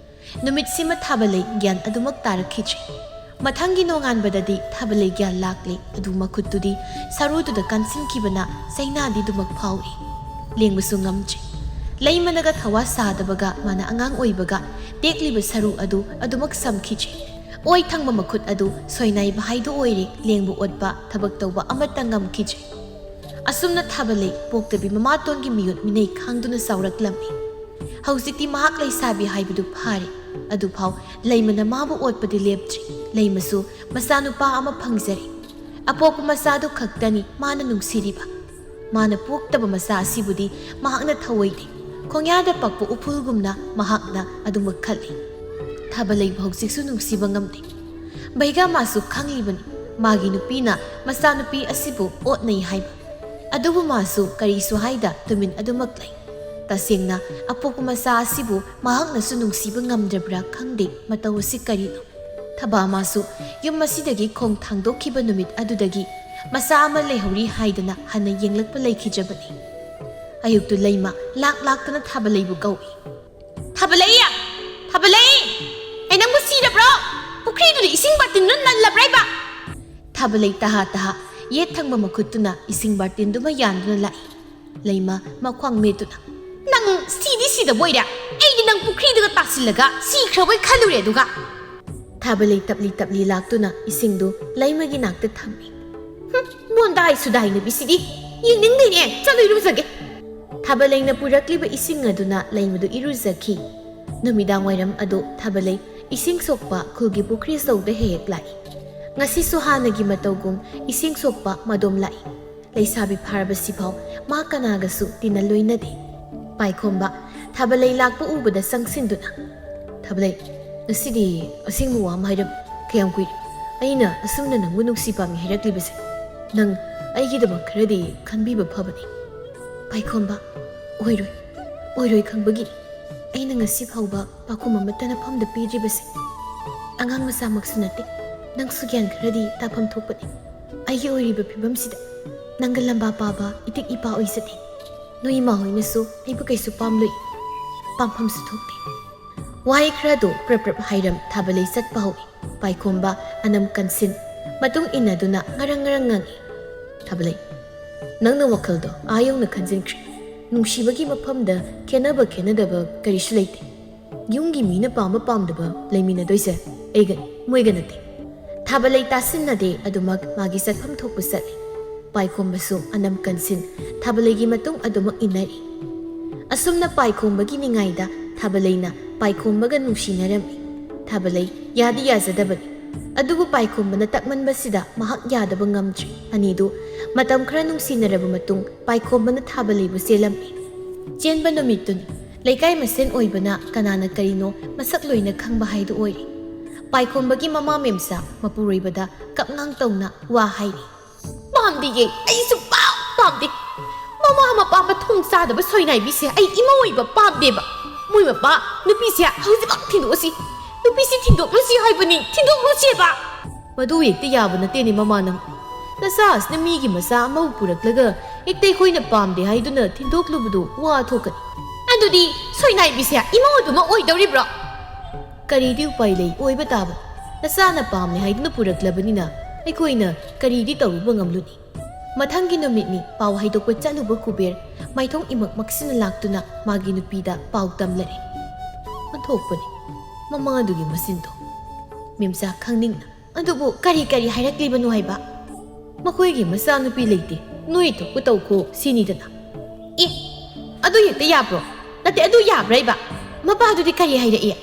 ꯅꯨꯃꯤꯠꯁꯤꯃ ꯊꯥꯕꯂꯩ ꯒ꯭ꯌꯥꯟ ꯑꯗꯨꯃꯛ ꯇꯥꯔꯛꯈꯤꯗ꯭ꯔꯦ꯫ ꯃꯊꯪꯒꯤ ꯅꯣꯡꯉꯥꯟꯕꯗꯗꯤ ꯊꯥꯕꯂꯩ ꯒ꯭ꯌꯥꯟ ꯂꯥꯛꯂꯦ, ꯑꯗꯨ ꯃꯈꯨꯠꯇꯨꯗꯤ ꯁꯔꯨꯗꯨꯗ ꯀꯟꯁꯤꯟꯈꯤꯕꯅ ꯆꯩꯅꯥꯗꯤ ꯑꯗꯨꯃꯛ ꯐꯥꯎꯏ꯫ ꯂꯦꯡꯕꯁꯨ ꯉꯝꯗ꯭ꯔꯦ꯫ ꯂꯩꯃꯅꯒ ꯊꯋꯥ ꯁꯥꯗꯕꯒ ꯃꯥꯅ ꯑꯉꯥꯡ ꯑꯣꯏꯕꯒ ꯇꯦꯛꯂꯤꯕ ꯁꯔꯨ ꯑꯗꯨ ꯑꯗꯨꯃꯛ ꯁꯝꯈꯤꯗ꯭ꯔꯦ꯫ ꯑꯣꯏ ꯊꯪꯕ ꯃꯈꯨꯠ ꯑꯗꯨ ꯁꯣꯏꯅꯥꯏꯕ ꯍꯥꯏꯗꯨ ꯑꯣꯏꯔꯦ, ꯂꯦꯡꯕ ꯑꯣꯠꯄ, ꯊꯕꯛ ꯇꯧꯕ ꯑꯃꯠꯇ ꯉꯝꯈꯤꯗ꯭ꯔꯦ꯫ ꯑꯁꯨꯝꯅ ꯊꯥꯕꯂꯩ ꯄꯣꯛꯇꯕꯤ ꯃꯃꯥꯇꯣꯟꯒꯤ ꯃꯤꯑꯣꯠ ꯃꯤꯅꯩ ꯈꯥꯡꯗꯨꯅ ꯆꯥꯎꯔꯛꯂꯝꯃꯤ꯫ ꯍꯧꯖꯤꯛꯇꯤ ꯃꯍꯥꯛ ꯂꯩꯁꯥꯕꯤ ꯍꯥꯏꯕꯗꯨ ꯐꯥꯔꯦ꯫ ꯑꯗꯨꯐꯥꯎ ꯂꯩꯃꯅ ꯃꯥꯕꯨ ꯑꯣꯠꯄꯗꯤ ꯂꯦꯞꯇ꯭ꯔꯤ꯫ ꯂꯩꯃꯁꯨ ꯃꯆꯥꯅꯨꯄꯥ ꯑꯃ ꯐꯪꯖꯔꯦ꯫ ꯑꯄꯣꯛꯄ ꯃꯆꯥꯗꯨ ꯈꯛꯇꯅꯤ ꯃꯥꯅ ꯅꯨꯡꯁꯤꯔꯤꯕ꯫ ꯃꯥꯅ ꯄꯣꯛꯇꯕ ꯃꯆꯥ ꯑꯁꯤꯕꯨꯗꯤ ꯃꯍꯥꯛꯅ ꯊꯑꯣꯏꯗꯦ꯫ ꯈꯣꯡꯌꯥꯗ ꯄꯛꯄ ꯎꯐꯨꯜꯒꯨꯝꯅ ꯃꯍꯥꯛꯅ ꯑꯗꯨꯃꯛ ꯈꯜꯂꯤ꯫ ꯊꯥꯕꯂꯩꯕꯨ ꯍꯧꯖꯤꯛꯁꯨ ꯅꯨꯡꯁꯤꯕ ꯉꯝꯗꯦ꯫ ꯕꯩꯒꯥ ꯃꯥꯁꯨ ꯈꯪꯂꯤꯕꯅꯤ꯫ ꯃꯥꯒꯤ ꯅꯨꯄꯤꯅ ꯃꯆꯥꯅꯨꯄꯤ ꯑꯁꯤꯕꯨ ꯑꯣꯠꯅꯩ ꯍꯥꯏꯕ꯫ ꯑꯗꯨꯕꯨ ꯃꯥꯁꯨ ꯀꯔꯤꯁꯨ ꯍꯥꯏꯗ ꯇꯨꯃꯤꯟ ꯑꯗꯨꯃꯛ ꯂꯩ꯫ ꯇꯁꯦꯡꯅ ꯑꯄꯣꯛꯄ ꯃꯆꯥ ꯑꯁꯤꯕꯨ ꯃꯍꯥꯛꯅꯁꯨ ꯅꯨꯡꯁꯤꯕ ꯉꯝꯗ꯭ꯔꯕ꯭ꯔꯥ ꯈꯪꯗꯦ, ꯃꯇꯧ ꯑꯁꯤ ꯀꯔꯤꯅꯣ? ꯊꯕꯥ ꯃꯥꯁꯨ ꯌꯨꯝ ꯑꯁꯤꯗꯒꯤ ꯈꯣꯡ ꯊꯥꯡꯗꯣꯛꯈꯤꯕ ꯅꯨꯃꯤꯠ ꯑꯗꯨꯗꯒꯤ ꯃꯆꯥ ꯑꯃ ꯂꯩꯍꯧꯔꯤ ꯍꯥꯏꯗꯅ ꯍꯟꯅ ꯌꯦꯡꯂꯛꯄ ꯂꯩꯈꯤꯗ꯭ꯔꯕꯅꯤ꯫ ꯑꯌꯨꯛꯇꯨ ꯂꯩꯃ ꯂꯥꯛ ꯂꯥꯛꯇꯨꯅ ꯊꯥꯕꯂꯩꯕꯨ ꯀꯧꯏ꯫ "ꯊꯥꯕꯂꯩ! ꯊꯥꯕꯂꯩ! ꯑꯩ ꯅꯪꯕꯨ ꯁꯤꯔꯕ꯭ꯔꯣ? ꯄꯨꯈ꯭ꯔꯤꯗꯨꯗ ꯏꯁꯤꯡ ꯕꯥꯇꯤꯟꯗꯨ ꯅꯜꯂꯕ꯭ꯔꯥ ꯍꯥꯏꯕ?" ꯊꯥꯕꯂꯩ ꯇꯍꯥ ꯇꯍꯥ ꯌꯦꯠ ꯊꯪꯕ ꯃꯈꯨꯠꯇꯨꯅ ꯏꯁꯤꯡ ꯕꯥꯇꯤꯟꯗꯨꯃ ꯌꯥꯟꯗꯨꯅ ꯂꯥꯛꯏ꯫ ꯂꯩꯃ ꯃꯈ꯭ꯋꯥꯡ ꯃꯦꯠꯇꯨꯅ, "ꯅꯪ ꯁꯤꯗꯤ ꯁꯤꯗꯕ ꯑꯣꯏꯔꯦ꯫ ꯑꯩꯗꯤ ꯅꯪ ꯄꯨꯈ꯭ꯔꯤꯗꯨꯒ ꯇꯥꯁꯤꯜꯂꯒ ꯁꯤꯈ꯭ꯔꯕꯣꯏ ꯈꯜꯂꯨꯔꯦ꯫ ꯑꯗꯨꯒ" ꯊꯥꯕꯂꯩ ꯇꯞꯂꯤ ꯇꯞꯂꯤ ꯂꯥꯛꯇꯨꯅ ꯏꯁꯤꯡꯗꯨ ꯂꯩꯃꯒꯤ ꯅꯥꯛꯇ ꯊꯝꯃꯤ꯫ "ꯍꯨꯝ, ꯃꯣꯟꯗꯥꯏ ꯁꯨꯗꯥꯏ ꯅꯨꯄꯤꯁꯤꯗꯤ꯫ ꯌꯦꯡꯅꯤꯡꯗꯦꯅꯦ꯫ ꯆꯠꯂꯨ ꯏꯔꯨꯖꯒꯦ꯫" ꯊꯥꯕꯂꯩꯅ ꯄꯨꯔꯛꯂꯤꯕ ꯏꯁꯤꯡ ꯑꯗꯨꯅ ꯂꯩꯃꯗꯨ ꯏꯔꯨꯖꯈꯤ꯫ ꯅꯨꯃꯤꯗꯥꯡ ꯋꯥꯏꯔꯝ ꯑꯗꯨ ꯊꯥꯕꯂꯩ ꯏꯁꯤꯡ ꯁꯣꯛꯄ ꯈꯨꯜꯒꯤ ꯄꯨꯈ꯭ꯔꯤ ꯑꯆꯧꯗ ꯍꯦꯛ ꯍꯦꯛ ꯂꯥꯛꯏ꯫ ꯉꯁꯤꯁꯨ ꯍꯥꯟꯅꯒꯤ ꯃꯇꯧꯒꯨꯝ ꯏꯁꯤꯡ ꯁꯣꯛꯄ ꯃꯗꯣꯝ ꯂꯥꯛꯏ꯫ ꯂꯩꯁꯥꯕꯤ ꯐꯥꯔꯕꯁꯤꯐꯥꯎ ꯃꯥ ꯀꯅꯥꯒꯁꯨ ꯇꯤꯟꯅ ꯂꯣꯏꯅꯗꯦ꯫ ꯄꯥꯏꯈꯣꯝꯕ ꯊꯥꯕꯂꯩ ꯂꯥꯛꯄ ꯎꯕꯗ ꯆꯪꯁꯤꯟꯗꯨꯅ, "ꯊꯥꯕꯂꯩ, ꯉꯁꯤꯗꯤ ꯑꯁꯦꯡꯕ ꯋꯥ ꯑꯃ ꯍꯥꯏꯔꯝ꯫ ꯀꯌꯥꯝ ꯀꯨꯏꯔꯦ ꯑꯩꯅ ꯑꯁꯨꯝꯅ ꯅꯪꯕꯨ ꯅꯨꯡꯁꯤ ꯄꯥꯝꯃꯤ ꯍꯥꯏꯔꯛꯂꯤꯕꯁꯦ? ꯅꯪ ꯑꯩꯒꯤꯗꯃꯛ ꯈꯔꯗꯤ ꯈꯟꯕꯤꯕ ꯐꯕꯅꯤ꯫" "ꯄꯥꯏꯈꯣꯝꯕ, ꯑꯣꯏꯔꯣꯏ, ꯑꯣꯏꯔꯣꯏ ꯈꯪꯕꯒꯤꯅꯤ ꯑꯩꯅ ꯉꯁꯤ ꯐꯥꯎꯕ ꯄꯥꯎꯈꯨꯝ ꯑꯃꯠꯇ ꯅꯐꯝꯗ ꯄꯤꯗ꯭ꯔꯤꯕꯁꯦ꯫ ꯑꯉꯥꯡ ꯃꯆꯥꯃꯛꯁꯨ ꯅꯠꯇꯦ, ꯅꯪꯁꯨ ꯒ꯭ꯌꯥꯟ ꯈꯔꯗꯤ ꯇꯥꯐꯝ ꯊꯣꯛꯄꯅꯤ꯫ ꯑꯩꯒꯤ ꯑꯣꯏꯔꯤꯕ ꯐꯤꯕꯝꯁꯤꯗ ꯅꯪꯒ ꯂꯝꯕꯥ ꯄꯥꯕ ꯏꯇꯤꯛ ꯏꯄꯥ ꯑꯣꯏꯖꯗꯦ꯫ ꯅꯣꯏ ꯏꯃꯥ ꯍꯣꯏꯅꯁꯨ ꯑꯩꯕꯨ ꯀꯩꯁꯨ ꯄꯥꯝꯂꯣꯏ, ꯄꯥꯝꯐꯝꯁꯨ ꯊꯣꯛꯇꯦ꯫" ꯋꯥꯍꯩ ꯈꯔꯗꯨ ꯄ꯭ꯔꯞ ꯄ꯭ꯔꯞ ꯍꯥꯏꯔꯝ ꯊꯥꯕꯂꯩ ꯆꯠꯄ ꯍꯧꯏ꯫ ꯄꯥꯏꯈꯣꯝꯕ, ꯑꯅꯝ ꯀꯟꯁꯤꯟ ꯃꯇꯨꯡ ꯏꯟꯅꯗꯨꯅ ꯉꯔꯪ ꯉꯔꯪ ꯉꯪꯏ꯫ "ꯊꯥꯕꯂꯩ, ꯅꯪꯅ ꯋꯥꯈꯜꯗꯣ ꯑꯥ ꯌꯧꯅ ꯈꯟꯖꯤꯟꯈ꯭ꯔꯦ꯫ ꯅꯨꯡꯁꯤꯕꯒꯤ ꯃꯐꯝꯗ ꯈꯦꯠꯅꯕ ꯈꯦꯠꯅꯗꯕ ꯀꯔꯤꯁꯨ ꯂꯩꯇꯦ꯫ ꯌꯨꯝꯒꯤ ꯃꯤꯅ ꯄꯥꯝꯕ ꯄꯥꯝꯗꯕ ꯂꯩꯃꯤꯟꯅꯗꯣꯏꯁꯦ ꯑꯩꯒꯅꯤ, ꯃꯣꯏꯒ ꯅꯠꯇꯦ꯫" ꯊꯥꯕꯂꯩ ꯇꯥꯁꯤꯟꯅꯗꯦ, ꯑꯗꯨꯃꯛ ꯃꯥꯒꯤ ꯆꯠꯐꯝ ꯊꯣꯛꯄ ꯆꯠꯂꯤ꯫ ꯄꯥꯏꯈꯣꯝꯕꯁꯨ ꯑꯅꯝ ꯀꯟꯁꯤꯟ ꯊꯥꯕꯂꯩꯒꯤ ꯃꯇꯨꯡ ꯑꯗꯨꯃꯛ ꯏꯟꯅꯔꯤ꯫ ꯑꯁꯨꯝꯅ ꯄꯥꯏꯈꯣꯝꯕꯒꯤ ꯅꯤꯡꯉꯥꯏꯗ ꯊꯥꯕꯂꯩꯅ ꯄꯥꯏꯈꯣꯝꯕꯒ ꯅꯨꯡꯁꯤꯅꯔꯝꯃꯤ꯫ ꯊꯥꯕꯂꯩ ꯌꯥꯗꯤ ꯌꯥꯖꯗꯕꯅꯤ, ꯑꯗꯨꯕꯨ ꯄꯥꯏꯈꯣꯝꯕꯅ ꯇꯛꯃꯟꯕꯁꯤꯗ ꯃꯍꯥꯛ ꯌꯥꯗꯕ ꯉꯝꯗ꯭ꯔꯤ꯫ ꯑꯅꯤꯗꯨ ꯃꯇꯝ ꯈꯔ ꯅꯨꯡꯁꯤꯅꯔꯕ ꯃꯇꯨꯡ ꯄꯥꯏꯈꯣꯝꯕꯅ ꯊꯥꯕꯂꯩꯕꯨ ꯆꯦꯜꯂꯝꯃꯤ꯫ ꯆꯦꯟꯕ ꯅꯨꯃꯤꯠꯇꯨꯅꯤ꯫ ꯂꯩꯀꯥꯏ ꯃꯁꯦꯟ ꯑꯣꯏꯕꯅ ꯀꯅꯥꯅ ꯀꯔꯤꯅꯣ ꯃꯁꯛ ꯂꯣꯏꯅ ꯈꯪꯕ ꯍꯥꯏꯗꯨ ꯑꯣꯏꯔꯦ꯫ ꯄꯥꯏꯈꯣꯝꯕꯒꯤ ꯃꯃꯥ ꯃꯦꯝꯆꯥ ꯃꯄꯨꯔꯣꯏꯕꯗ ꯀꯞꯉꯥꯡ ꯇꯧꯅ ꯋꯥ ꯍꯥꯏꯔꯤ꯫ "ꯄꯥꯝꯗꯤꯌꯦ, ꯑꯩ ꯁꯨꯡꯄꯥꯝ ꯄꯥꯝꯗꯦ꯫ ꯃꯃꯥ ꯃꯄꯥ ꯃꯊꯣꯡ ꯆꯥꯗꯕ ꯁꯣꯏꯅꯥꯏꯕꯤꯁꯦ ꯑꯩ ꯏꯃꯧ ꯑꯣꯏꯕ ꯄꯥꯝꯗꯦꯕ꯫ ꯃꯣꯏ ꯃꯄꯥ ꯅꯨꯄꯤꯁꯦ ꯍꯧꯖꯤꯛꯃꯛ ꯊꯤꯟꯗꯣꯛꯑꯁꯤ꯫ ꯅꯨꯄꯤꯁꯤ ꯊꯤꯟꯗꯣꯛꯂꯨꯁꯤ ꯍꯥꯏꯕꯅꯤ, ꯊꯤꯟꯗꯣꯛꯂꯨꯁꯦꯕ꯫" "ꯃꯗꯨ ꯍꯦꯛꯇ ꯌꯥꯕ ꯅꯠꯇꯦꯅꯦ ꯃꯃꯥ ꯅꯪ꯫ ꯅꯆꯥ ꯑꯁꯤꯅ ꯃꯤꯒꯤ ꯃꯆꯥ ꯑꯃꯕꯨ ꯄꯨꯔꯛꯂꯒ ꯍꯦꯛꯇ ꯑꯩꯈꯣꯏꯅ ꯄꯥꯝꯗꯦ ꯍꯥꯏꯗꯨꯅ ꯊꯤꯟꯗꯣꯛꯂꯨꯕꯗꯨ ꯋꯥ ꯊꯣꯛꯀꯅꯤ꯫ ꯑꯗꯨꯗꯤ ꯁꯣꯏꯅꯥꯏꯕꯤꯁꯦ ꯏꯃꯧ ꯑꯣꯏꯕꯃꯛ ꯑꯣꯏꯗꯧꯔꯤꯕ꯭ꯔꯣ? ꯀꯔꯤꯗꯤ ꯎꯄꯥꯏ ꯂꯩ, ꯑꯣꯏꯕ ꯇꯥꯕꯅꯤ꯫ ꯅꯆꯥꯅ ꯄꯥꯝꯂꯦ ꯍꯥꯏꯗꯨꯅ ꯄꯨꯔꯛꯂꯕꯅꯤꯅ ꯑꯩꯈꯣꯏꯅ ꯀꯔꯤꯗꯤ ꯇꯧꯔꯨꯕ ꯉꯝꯂꯨꯅꯤ? ꯃꯊꯪꯒꯤ ꯅꯨꯃꯤꯠꯅꯤ ꯄꯥꯎ ꯍꯥꯏꯗꯣꯛꯄ ꯆꯠꯂꯨꯕ ꯀꯨꯕꯦꯔ ꯃꯥꯏꯊꯣꯡ ꯏꯃꯛ ꯃꯛꯁꯤꯟꯅ ꯂꯥꯛꯇꯨꯅ ꯃꯥꯒꯤ ꯅꯨꯄꯤꯗ ꯄꯥꯎ ꯇꯝꯂꯔꯦ꯫ ꯑꯣꯟꯊꯣꯛꯄꯅꯤ ꯃꯃꯥꯗꯨꯒꯤ ꯃꯆꯤꯟꯗꯣ꯫ ꯃꯦꯝꯆꯥ ꯈꯪꯅꯤꯡꯅ, "ꯑꯗꯨꯕꯨ ꯀꯔꯤ ꯀꯔꯤ ꯍꯥꯏꯔꯛꯂꯤꯕꯅꯣ ꯍꯥꯏꯕ?" "ꯃꯈꯣꯏꯒꯤ ꯃꯆꯥꯅꯨꯄꯤ ꯂꯩꯇꯦ, ꯅꯣꯏ ꯊꯣꯛꯄ ꯇꯧꯈꯣ ꯁꯤꯅꯤꯗꯅ?" "ꯑꯦ, ꯑꯗꯨ ꯍꯦꯛꯇ ꯌꯥꯕ꯭ꯔꯣ? ꯅꯠꯇꯦ, ꯑꯗꯨ ꯌꯥꯕ꯭ꯔꯥ ꯍꯥꯏꯕ? ꯃꯄꯥꯗꯨꯗꯤ ꯀꯔꯤ ꯍꯥꯏꯔꯛꯏ?"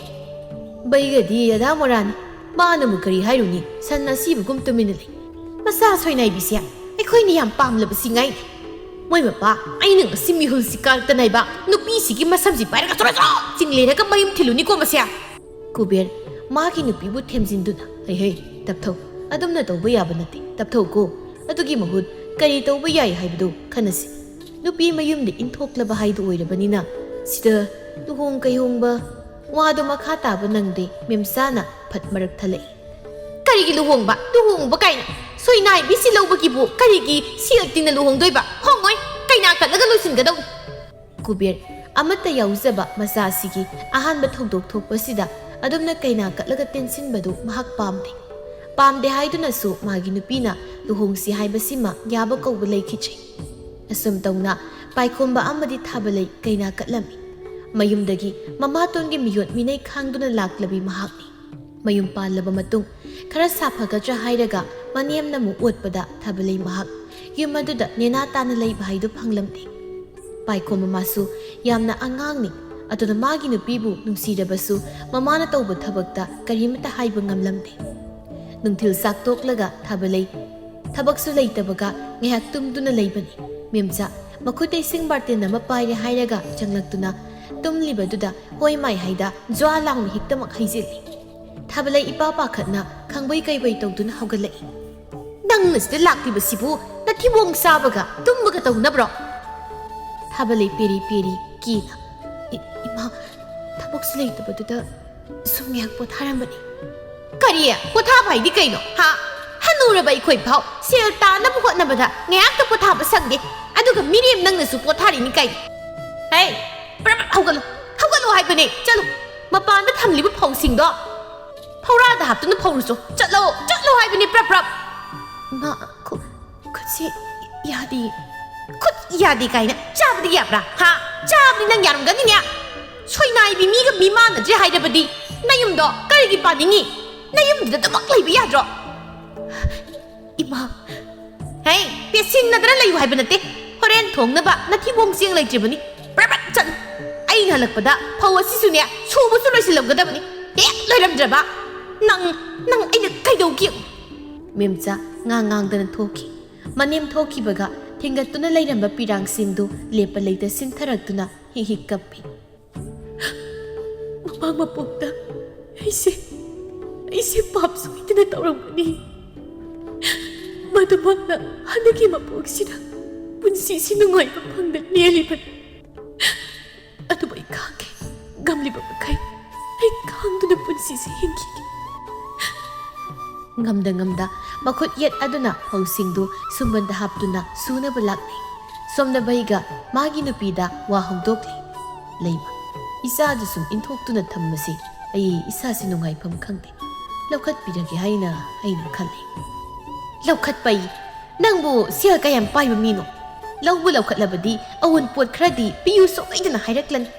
"ꯕꯩꯒꯗꯤ ꯑꯗꯥ ꯃꯣꯔꯥꯅꯤ, ꯃꯥꯅꯕꯨ ꯀꯔꯤ ꯍꯥꯏꯔꯨꯅꯤ, ꯁꯟ ꯑꯁꯤꯕꯒꯨꯝ ꯇꯨꯃꯤꯟꯅ ꯂꯩ꯫ ꯃꯆꯥ ꯁꯣꯏꯅꯥꯏꯕꯤꯁꯦ ꯑꯩꯈꯣꯏꯅ ꯌꯥꯝ ꯄꯥꯝꯂꯕꯁꯤ ꯉꯥꯏ꯫ ꯃꯣꯏ ꯃꯄꯥ, ꯑꯩꯅ ꯉꯁꯤ ꯃꯤꯍꯨꯜꯁꯤ ꯀꯥꯔꯛꯇꯅ ꯍꯥꯏꯕ, ꯅꯨꯄꯤꯁꯤꯒꯤ ꯃꯁꯝꯁꯤ ꯄꯥꯏꯔꯒ ꯆꯣꯔꯣ ꯆꯣꯔꯣ ꯆꯤꯡꯂꯦꯔꯒ ꯃꯌꯨꯝ ꯊꯤꯜꯂꯨꯅꯤꯀꯣ ꯃꯁꯦ꯫" ꯀꯨꯕꯦꯔ ꯃꯥꯒꯤ ꯅꯨꯄꯤꯕꯨ ꯊꯦꯝꯖꯤꯟꯗꯨꯅ, "ꯍꯩ ꯍꯩ, ꯇꯞꯊꯧ, ꯑꯗꯨꯝꯅ ꯇꯧꯕ ꯌꯥꯕ ꯅꯠꯇꯦ, ꯇꯞꯊꯧꯀꯣ꯫ ꯑꯗꯨꯒꯤ ꯃꯍꯨꯠ ꯀꯔꯤ ꯇꯧꯕ ꯌꯥꯏ ꯍꯥꯏꯕꯗꯨ ꯈꯟꯅꯁꯤ꯫ ꯅꯨꯄꯤ ꯃꯌꯨꯝꯗ ꯏꯟꯊꯣꯛꯂꯕ ꯍꯥꯏꯗꯨ ꯑꯣꯏꯔꯕꯅꯤꯅ ꯁꯤꯗ ꯂꯨꯍꯣꯡ ꯀꯩꯍꯣꯡꯕ ꯋꯥꯗꯨ ꯃꯈꯥ ꯇꯥꯕ ꯅꯪꯗꯦ꯫" ꯃꯦꯝꯆꯥꯅ ꯐꯠ ꯃꯔꯛ ꯊꯠꯂꯛꯏ꯫ "ꯀꯔꯤꯒꯤ ꯂꯨꯍꯣꯡꯕ? ꯂꯨꯍꯣꯡꯕ ꯀꯥꯏꯅ? ꯁꯣꯏꯅꯥꯏꯕꯤꯁꯤ ꯂꯧꯕꯒꯤꯕꯨ ꯀꯔꯤꯒꯤ ꯁꯦꯜ ꯇꯤꯡꯅ ꯂꯨꯍꯣꯡꯗꯣꯏꯕ? ꯍꯣꯡꯉꯣꯏ, ꯀꯩꯅꯥ ꯀꯠꯂꯒ ꯂꯣꯏꯁꯤꯟꯒꯗꯧꯅꯤ꯫" ꯀꯨꯕꯦꯔ ꯑꯃꯠꯇ ꯌꯥꯎꯖꯕ ꯃꯆꯥꯁꯤꯒꯤ ꯑꯍꯥꯟꯕ ꯊꯧꯗꯣꯛ ꯊꯣꯛꯄꯁꯤꯗ ꯑꯗꯨꯝꯅ ꯀꯩꯅꯥ ꯀꯠꯂꯒ ꯇꯦꯟꯁꯤꯟꯕꯗꯨ ꯃꯍꯥꯛ ꯄꯥꯝꯗꯦ꯫ ꯄꯥꯝꯗꯦ ꯍꯥꯏꯗꯨꯅꯁꯨ ꯃꯥꯒꯤ ꯅꯨꯄꯤꯅ ꯂꯨꯍꯣꯡꯁꯤ ꯍꯥꯏꯕꯁꯤꯃ ꯌꯥꯕ ꯀꯧꯕ ꯂꯩꯈꯤꯗ꯭ꯔꯦ꯫ ꯑꯁꯨꯝ ꯇꯧꯅ ꯄꯥꯏꯈꯣꯝꯕ ꯑꯃꯗꯤ ꯊꯥꯕꯂꯩ ꯀꯩꯅꯥ ꯀꯠꯂꯝꯃꯤ꯫ ꯃꯌꯨꯝꯗꯒꯤ ꯃꯃꯥꯇꯣꯟꯒꯤ ꯃꯤꯑꯣꯠ ꯃꯤꯅꯩ ꯈꯥꯡꯗꯨꯅ ꯂꯥꯛꯂꯕꯤ ꯃꯍꯥꯛꯅꯤ꯫ ꯃꯌꯨꯝ ꯄꯥꯜꯂꯕ ꯃꯇꯨꯡ ꯈꯔ ꯁꯥꯐꯒꯗ꯭ꯔꯥ ꯍꯥꯏꯔꯒ ꯃꯅꯦꯝꯅ ꯑꯃꯨꯛ ꯑꯣꯠꯄꯗ ꯊꯥꯕꯂꯩ ꯃꯍꯥꯛ ꯌꯨꯝ ꯑꯗꯨꯗ ꯅꯦꯅꯥ ꯇꯥꯅ ꯂꯩꯕ ꯍꯥꯏꯗꯨ ꯐꯪꯂꯝꯗꯦ꯫ ꯄꯥꯏꯈꯣꯝꯕ ꯃꯥꯁꯨ ꯌꯥꯝꯅ ꯑꯉꯥꯡꯅꯤ, ꯑꯗꯨꯅ ꯃꯥꯒꯤ ꯅꯨꯄꯤꯕꯨ ꯅꯨꯡꯁꯤꯔꯕꯁꯨ ꯃꯃꯥꯅ ꯇꯧꯕ ꯊꯕꯛꯇ ꯀꯔꯤꯃꯇ ꯍꯥꯏꯕ ꯉꯝꯂꯝꯗꯦ꯫ ꯅꯨꯡꯊꯤꯜ ꯆꯥꯛ ꯇꯣꯛꯂꯒ ꯊꯥꯕꯂꯩ ꯊꯕꯛꯁꯨ ꯂꯩꯇꯕꯒ ꯉꯥꯏꯍꯥꯛ ꯇꯨꯝꯗꯨꯅ ꯂꯩꯕꯅꯤ꯫ ꯃꯦꯝꯆꯥ ꯃꯈꯨꯠꯇ ꯏꯁꯤꯡ ꯕꯥꯔꯇꯦꯟ ꯑꯃ ꯄꯥꯏꯔꯦ ꯍꯥꯏꯔꯒ ꯆꯪꯂꯛꯇꯨꯅ ꯇꯨꯝꯂꯤꯕꯗꯨꯗ ꯍꯣꯏ ꯃꯥꯏ ꯍꯥꯏꯗ ꯖ꯭ꯋꯥ ꯂꯥꯎꯅ ꯍꯦꯛꯇꯃꯛ ꯍꯩꯖꯤꯜꯂꯤ꯫ ꯊꯥꯕꯂꯩ ꯏꯄꯥ ꯄꯥꯈꯠꯅ ꯈꯪꯕꯩ ꯀꯩꯕꯩ ꯇꯧꯗꯨꯅ ꯍꯧꯒꯠꯂꯛꯏ꯫ "ꯅꯪꯅ ꯁꯤꯗ ꯂꯥꯛꯂꯤꯕꯁꯤꯕꯨ ꯅꯊꯤꯕꯣꯡ ꯆꯥꯕꯒ ꯇꯨꯝꯕꯒ ꯇꯧꯅꯕ꯭ꯔꯣ?" ꯊꯥꯕꯂꯩ ꯄꯦꯔꯤ ꯄꯦꯔꯤ ꯀꯤꯅ, "ꯏ-, ꯏꯃꯥ, ꯊꯕꯛꯁꯨ ꯂꯩꯇꯕꯗꯨꯗ ꯁꯨꯝ ꯉꯥꯏꯍꯥꯛ ꯄꯣꯊꯥꯔꯝꯕꯅꯤ꯫" "ꯀꯔꯤ? ꯄꯣꯊꯥꯕ ꯍꯥꯏꯗꯤ ꯀꯩꯅꯣ? ꯍꯥ? ꯍꯅꯨꯔꯕ ꯑꯩꯈꯣꯏ ꯐꯥꯎ ꯁꯦꯜ ꯇꯥꯅꯕ ꯍꯣꯠꯅꯕꯗ ꯉꯥꯏꯍꯥꯛꯇ ꯄꯣꯊꯥꯕ ꯁꯪꯗꯦ꯫ ꯃꯤꯔꯦꯝ ꯅꯪꯅꯁꯨ ꯄꯣꯊꯥꯔꯤꯅꯤ ꯀꯥꯏ꯫ ꯍꯦ, ꯄ꯭ꯔꯞ ꯄ꯭ꯔꯞ ꯍꯧꯒꯠꯂꯣ꯫ ꯍꯧꯒꯠꯂꯣ ꯍꯥꯏꯕꯅꯦ꯫ ꯆꯠꯂꯣ꯫ ꯃꯄꯥꯟꯗ ꯊꯝꯂꯤꯕ ꯐꯧꯁꯤꯡꯗꯣ ꯐꯧꯔꯥꯗ ꯍꯥꯞꯇꯨꯅ ꯐꯧꯔꯨꯆꯣ꯫ ꯆꯠꯂꯣ꯫ ꯆꯠꯂꯣ ꯍꯥꯏꯕꯅꯦ ꯄ꯭ꯔꯞ ꯄ꯭ꯔꯞ꯫ ꯃꯥ ꯈꯨ-, ꯈꯨꯠꯁꯦ ꯌꯥꯗꯦ꯫ ꯈꯨꯠ ꯌꯥꯗꯦ ꯀꯥꯏꯅ ꯆꯥꯕꯗꯤ ꯌꯥꯕ꯭ꯔꯥ? ꯍꯥ? ꯆꯥꯕꯗꯤ ꯅꯪ ꯌꯥꯔꯝꯒꯅꯤꯅꯦ꯫ ꯁꯣꯏꯅꯥꯏꯕꯤ ꯃꯤꯒ ꯃꯤ ꯃꯥꯟꯅꯗ꯭ꯔꯦ ꯍꯥꯏꯔꯕꯗꯤ ꯅꯌꯨꯝꯗꯣ ꯀꯔꯤꯒꯤ ꯄꯥꯅꯤꯡꯉꯤ? ꯅꯌꯨꯝꯗꯨꯗ ꯑꯗꯨꯃꯛ ꯂꯩꯕ ꯌꯥꯗ꯭ꯔꯣ? ꯏꯃꯥ꯫ ꯍꯦ, ꯄꯦꯠꯁꯤꯟꯅꯗꯅ ꯂꯩꯌꯨ ꯍꯥꯏꯕ ꯅꯠꯇꯦ꯫ ꯍꯣꯔꯦꯟ ꯊꯣꯡꯅꯕ ꯅꯊꯤꯕꯣꯡ ꯆꯦꯡ ꯂꯩꯇ꯭ꯔꯤꯕꯅꯤ꯫ ꯄ꯭ꯔꯞ ꯄ꯭ꯔꯞ ꯆꯠꯂꯨ꯫ ꯑꯩꯅ ꯍꯜꯂꯛꯄꯗ ꯐꯧ ꯑꯁꯤꯁꯨꯅꯦ ꯁꯨꯕꯁꯨ ꯂꯣꯏꯁꯤꯜꯂꯝꯒꯗꯕꯅꯤ꯫ ꯍꯦꯛ ꯂꯣꯏꯔꯝꯗ꯭ꯔꯕ ꯅꯪ, ꯅꯪ ꯑꯩꯅ ꯀꯩꯗꯧꯒꯦ? ꯃꯦꯝꯆꯥ ꯉꯥꯡ ꯉꯥꯡꯗꯅ ꯊꯣꯛꯈꯤ꯫ ꯃꯅꯦꯝ ꯊꯣꯛꯈꯤꯕꯒ ꯊꯤꯡꯒꯠꯇꯨꯅ ꯂꯩꯔꯝꯕ ꯄꯤꯔꯥꯡꯁꯤꯡꯗꯨ ꯂꯦꯞꯄ ꯂꯩꯇ ꯁꯤꯟꯊꯔꯛꯇꯨꯅ ꯍꯤꯛ ꯍꯤꯛ ꯀꯞꯄꯤ꯫ ꯃꯃꯥꯡ ꯃꯄꯣꯛꯇ ꯑꯩꯁꯦ, ꯑꯩꯁꯦ ꯄꯥꯞ ꯁꯣꯏꯗꯅ ꯇꯧꯔꯝꯒꯅꯤ꯫ ꯃꯗꯨꯃꯛꯅ ꯍꯟꯗꯛꯀꯤ ꯃꯄꯣꯛꯁꯤꯗ ꯄꯨꯟꯁꯤꯁꯤ ꯅꯨꯡꯉꯥꯏꯕ ꯐꯪꯗ ꯂꯦꯜꯂꯤꯕꯅꯤ꯫ ꯑꯗꯨꯕꯨ ꯑꯩ ꯈꯥꯡꯒꯦ꯫ ꯉꯝꯂꯤꯕ ꯃꯈꯩ ꯑꯩ ꯈꯥꯡꯗꯨꯅ ꯄꯨꯟꯁꯤꯁꯤ ꯍꯤꯡꯈꯤꯒꯦ꯫ ꯉꯝꯗ ꯉꯝꯗ ꯃꯈꯨꯠ ꯌꯦꯠ ꯑꯗꯨꯅ ꯐꯧꯁꯤꯡꯗꯨ ꯁꯨꯝꯕꯟꯗ ꯍꯥꯞꯇꯨꯅ ꯁꯨꯅꯕ ꯂꯥꯛꯂꯤ꯫ ꯁꯣꯝꯗ ꯕꯩꯒ ꯃꯥꯒꯤ ꯅꯨꯄꯤꯗ ꯋꯥ ꯍꯧꯗꯣꯛꯂꯤ꯫ ꯂꯩꯃ, ꯏꯆꯥꯗꯨ ꯁꯨꯝ ꯏꯟꯊꯣꯛꯇꯨꯅ ꯊꯝꯕꯁꯤ ꯑꯩ ꯏꯁꯥꯁꯤ ꯅꯨꯡꯉꯥꯏꯐꯝ ꯈꯪꯗꯦ꯫ ꯂꯧꯈꯠꯄꯤꯔꯒꯦ ꯍꯥꯏꯅ ꯑꯩꯅ ꯈꯜꯂꯤ꯫ ꯂꯧꯈꯠꯄꯩ? ꯅꯪꯕꯨ ꯁꯦꯜ ꯀꯌꯥꯝ ꯄꯥꯏꯕ ꯃꯤꯅꯣ? ꯂꯧꯕ ꯂꯧꯈꯠꯂꯕꯗꯤ ꯑꯋꯨꯟꯄꯣꯠ ꯈꯔꯗꯤ ꯄꯤꯌꯨ ꯁꯣꯏꯗꯅ ꯍꯥꯏꯔꯛꯂꯅꯤ꯫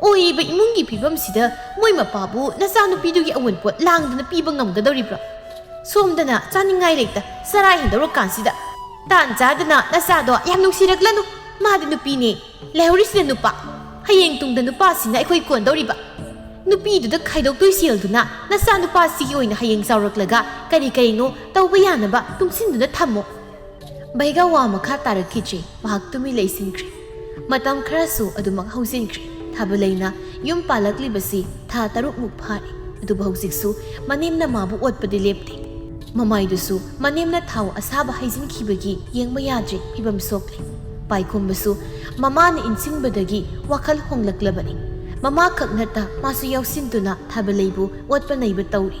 ꯑꯣꯏꯔꯤꯕ ꯏꯃꯨꯡꯒꯤ ꯐꯤꯕꯝꯁꯤꯗ ꯃꯣꯏ ꯃꯄꯥꯕꯨ ꯅꯆꯥꯅꯨꯄꯤꯗꯨꯒꯤ ꯑꯋꯨꯟꯄꯣꯠ ꯂꯥꯡꯗꯅ ꯄꯤꯕ ꯉꯝꯒꯗꯧꯔꯤꯕ꯭ꯔꯣ? ꯁꯣꯝꯗꯅ ꯆꯥꯅꯤꯡꯉꯥꯏ ꯂꯩꯇ ꯆꯔꯥ ꯍꯦꯟꯗꯧꯔꯀꯥꯟꯁꯤꯗ꯫ ꯇꯥꯟ ꯆꯥꯗꯅ ꯅꯆꯥꯗꯣ ꯌꯥꯝ ꯅꯨꯡꯁꯤꯔꯛꯂꯅꯨ꯫ ꯃꯥꯗꯤ ꯅꯨꯄꯤꯅꯦ꯫ ꯂꯩꯍꯧꯔꯤꯁꯤꯅ ꯅꯨꯄꯥ꯫ ꯍꯌꯦꯡ ꯇꯨꯡꯗ ꯅꯨꯄꯥꯁꯤꯅ ꯑꯩꯈꯣꯏ ꯀꯣꯟꯗꯧꯔꯤꯕ꯫ ꯅꯨꯄꯤꯗꯨꯗ ꯈꯥꯏꯗꯣꯛꯇꯣꯏ ꯁꯦꯜꯗꯨꯅ ꯅꯆꯥ ꯅꯨꯄꯥꯁꯤꯒꯤ ꯑꯣꯏꯅ ꯍꯌꯦꯡ ꯆꯥꯎꯔꯛꯂꯒ ꯀꯔꯤ ꯀꯔꯤꯅꯣ ꯇꯧꯕ ꯌꯥꯅꯕ ꯇꯨꯡꯁꯤꯟꯗꯨꯅ ꯊꯝꯃꯣ꯫ ꯕꯩꯒ ꯋꯥ ꯃꯈꯥ ꯇꯥꯔꯛꯈꯤꯗ꯭ꯔꯦ꯫ ꯃꯍꯥꯛ ꯇꯨꯃꯤꯟ ꯂꯩꯁꯤꯟꯈ꯭ꯔꯦ꯫ ꯃꯇꯝ ꯈꯔꯁꯨ ꯑꯗꯨꯃꯛ ꯍꯧꯖꯤꯟꯈ꯭ꯔꯦ꯫ ꯊꯥꯕꯂꯩꯅ ꯌꯨꯝ ꯄꯥꯜꯂꯛꯂꯤꯕꯁꯤ ꯊꯥ ꯇꯔꯨꯛꯃꯨꯛ ꯐꯥꯔꯦ꯫ ꯑꯗꯨꯕꯨ ꯍꯧꯖꯤꯛꯁꯨ ꯃꯅꯦꯝꯅ ꯃꯥꯕꯨ ꯑꯣꯠꯄꯗꯤ ꯂꯦꯞꯇꯦ꯫ ꯃꯃꯥꯏꯗꯨꯁꯨ ꯃꯅꯦꯝꯅ ꯊꯥꯎ ꯑꯁꯥꯕ ꯍꯩꯖꯤꯟꯈꯤꯕꯒꯤ ꯌꯦꯡꯕ ꯌꯥꯗ꯭ꯔꯦ, ꯐꯤꯕꯝ ꯁꯣꯛꯂꯦ꯫ ꯄꯥꯏꯈꯣꯝꯕꯁꯨ ꯃꯃꯥꯅ ꯏꯟꯁꯤꯟꯕꯗꯒꯤ ꯋꯥꯈꯜ ꯍꯣꯡꯂꯛꯂꯕꯅꯤ꯫ ꯃꯃꯥ ꯈꯛ ꯅꯠꯇ ꯃꯥꯁꯨ ꯌꯥꯎꯁꯤꯟꯗꯨꯅ ꯊꯥꯕꯂꯩꯕꯨ ꯑꯣꯠꯄ ꯅꯩꯕ ꯇꯧꯔꯤ꯫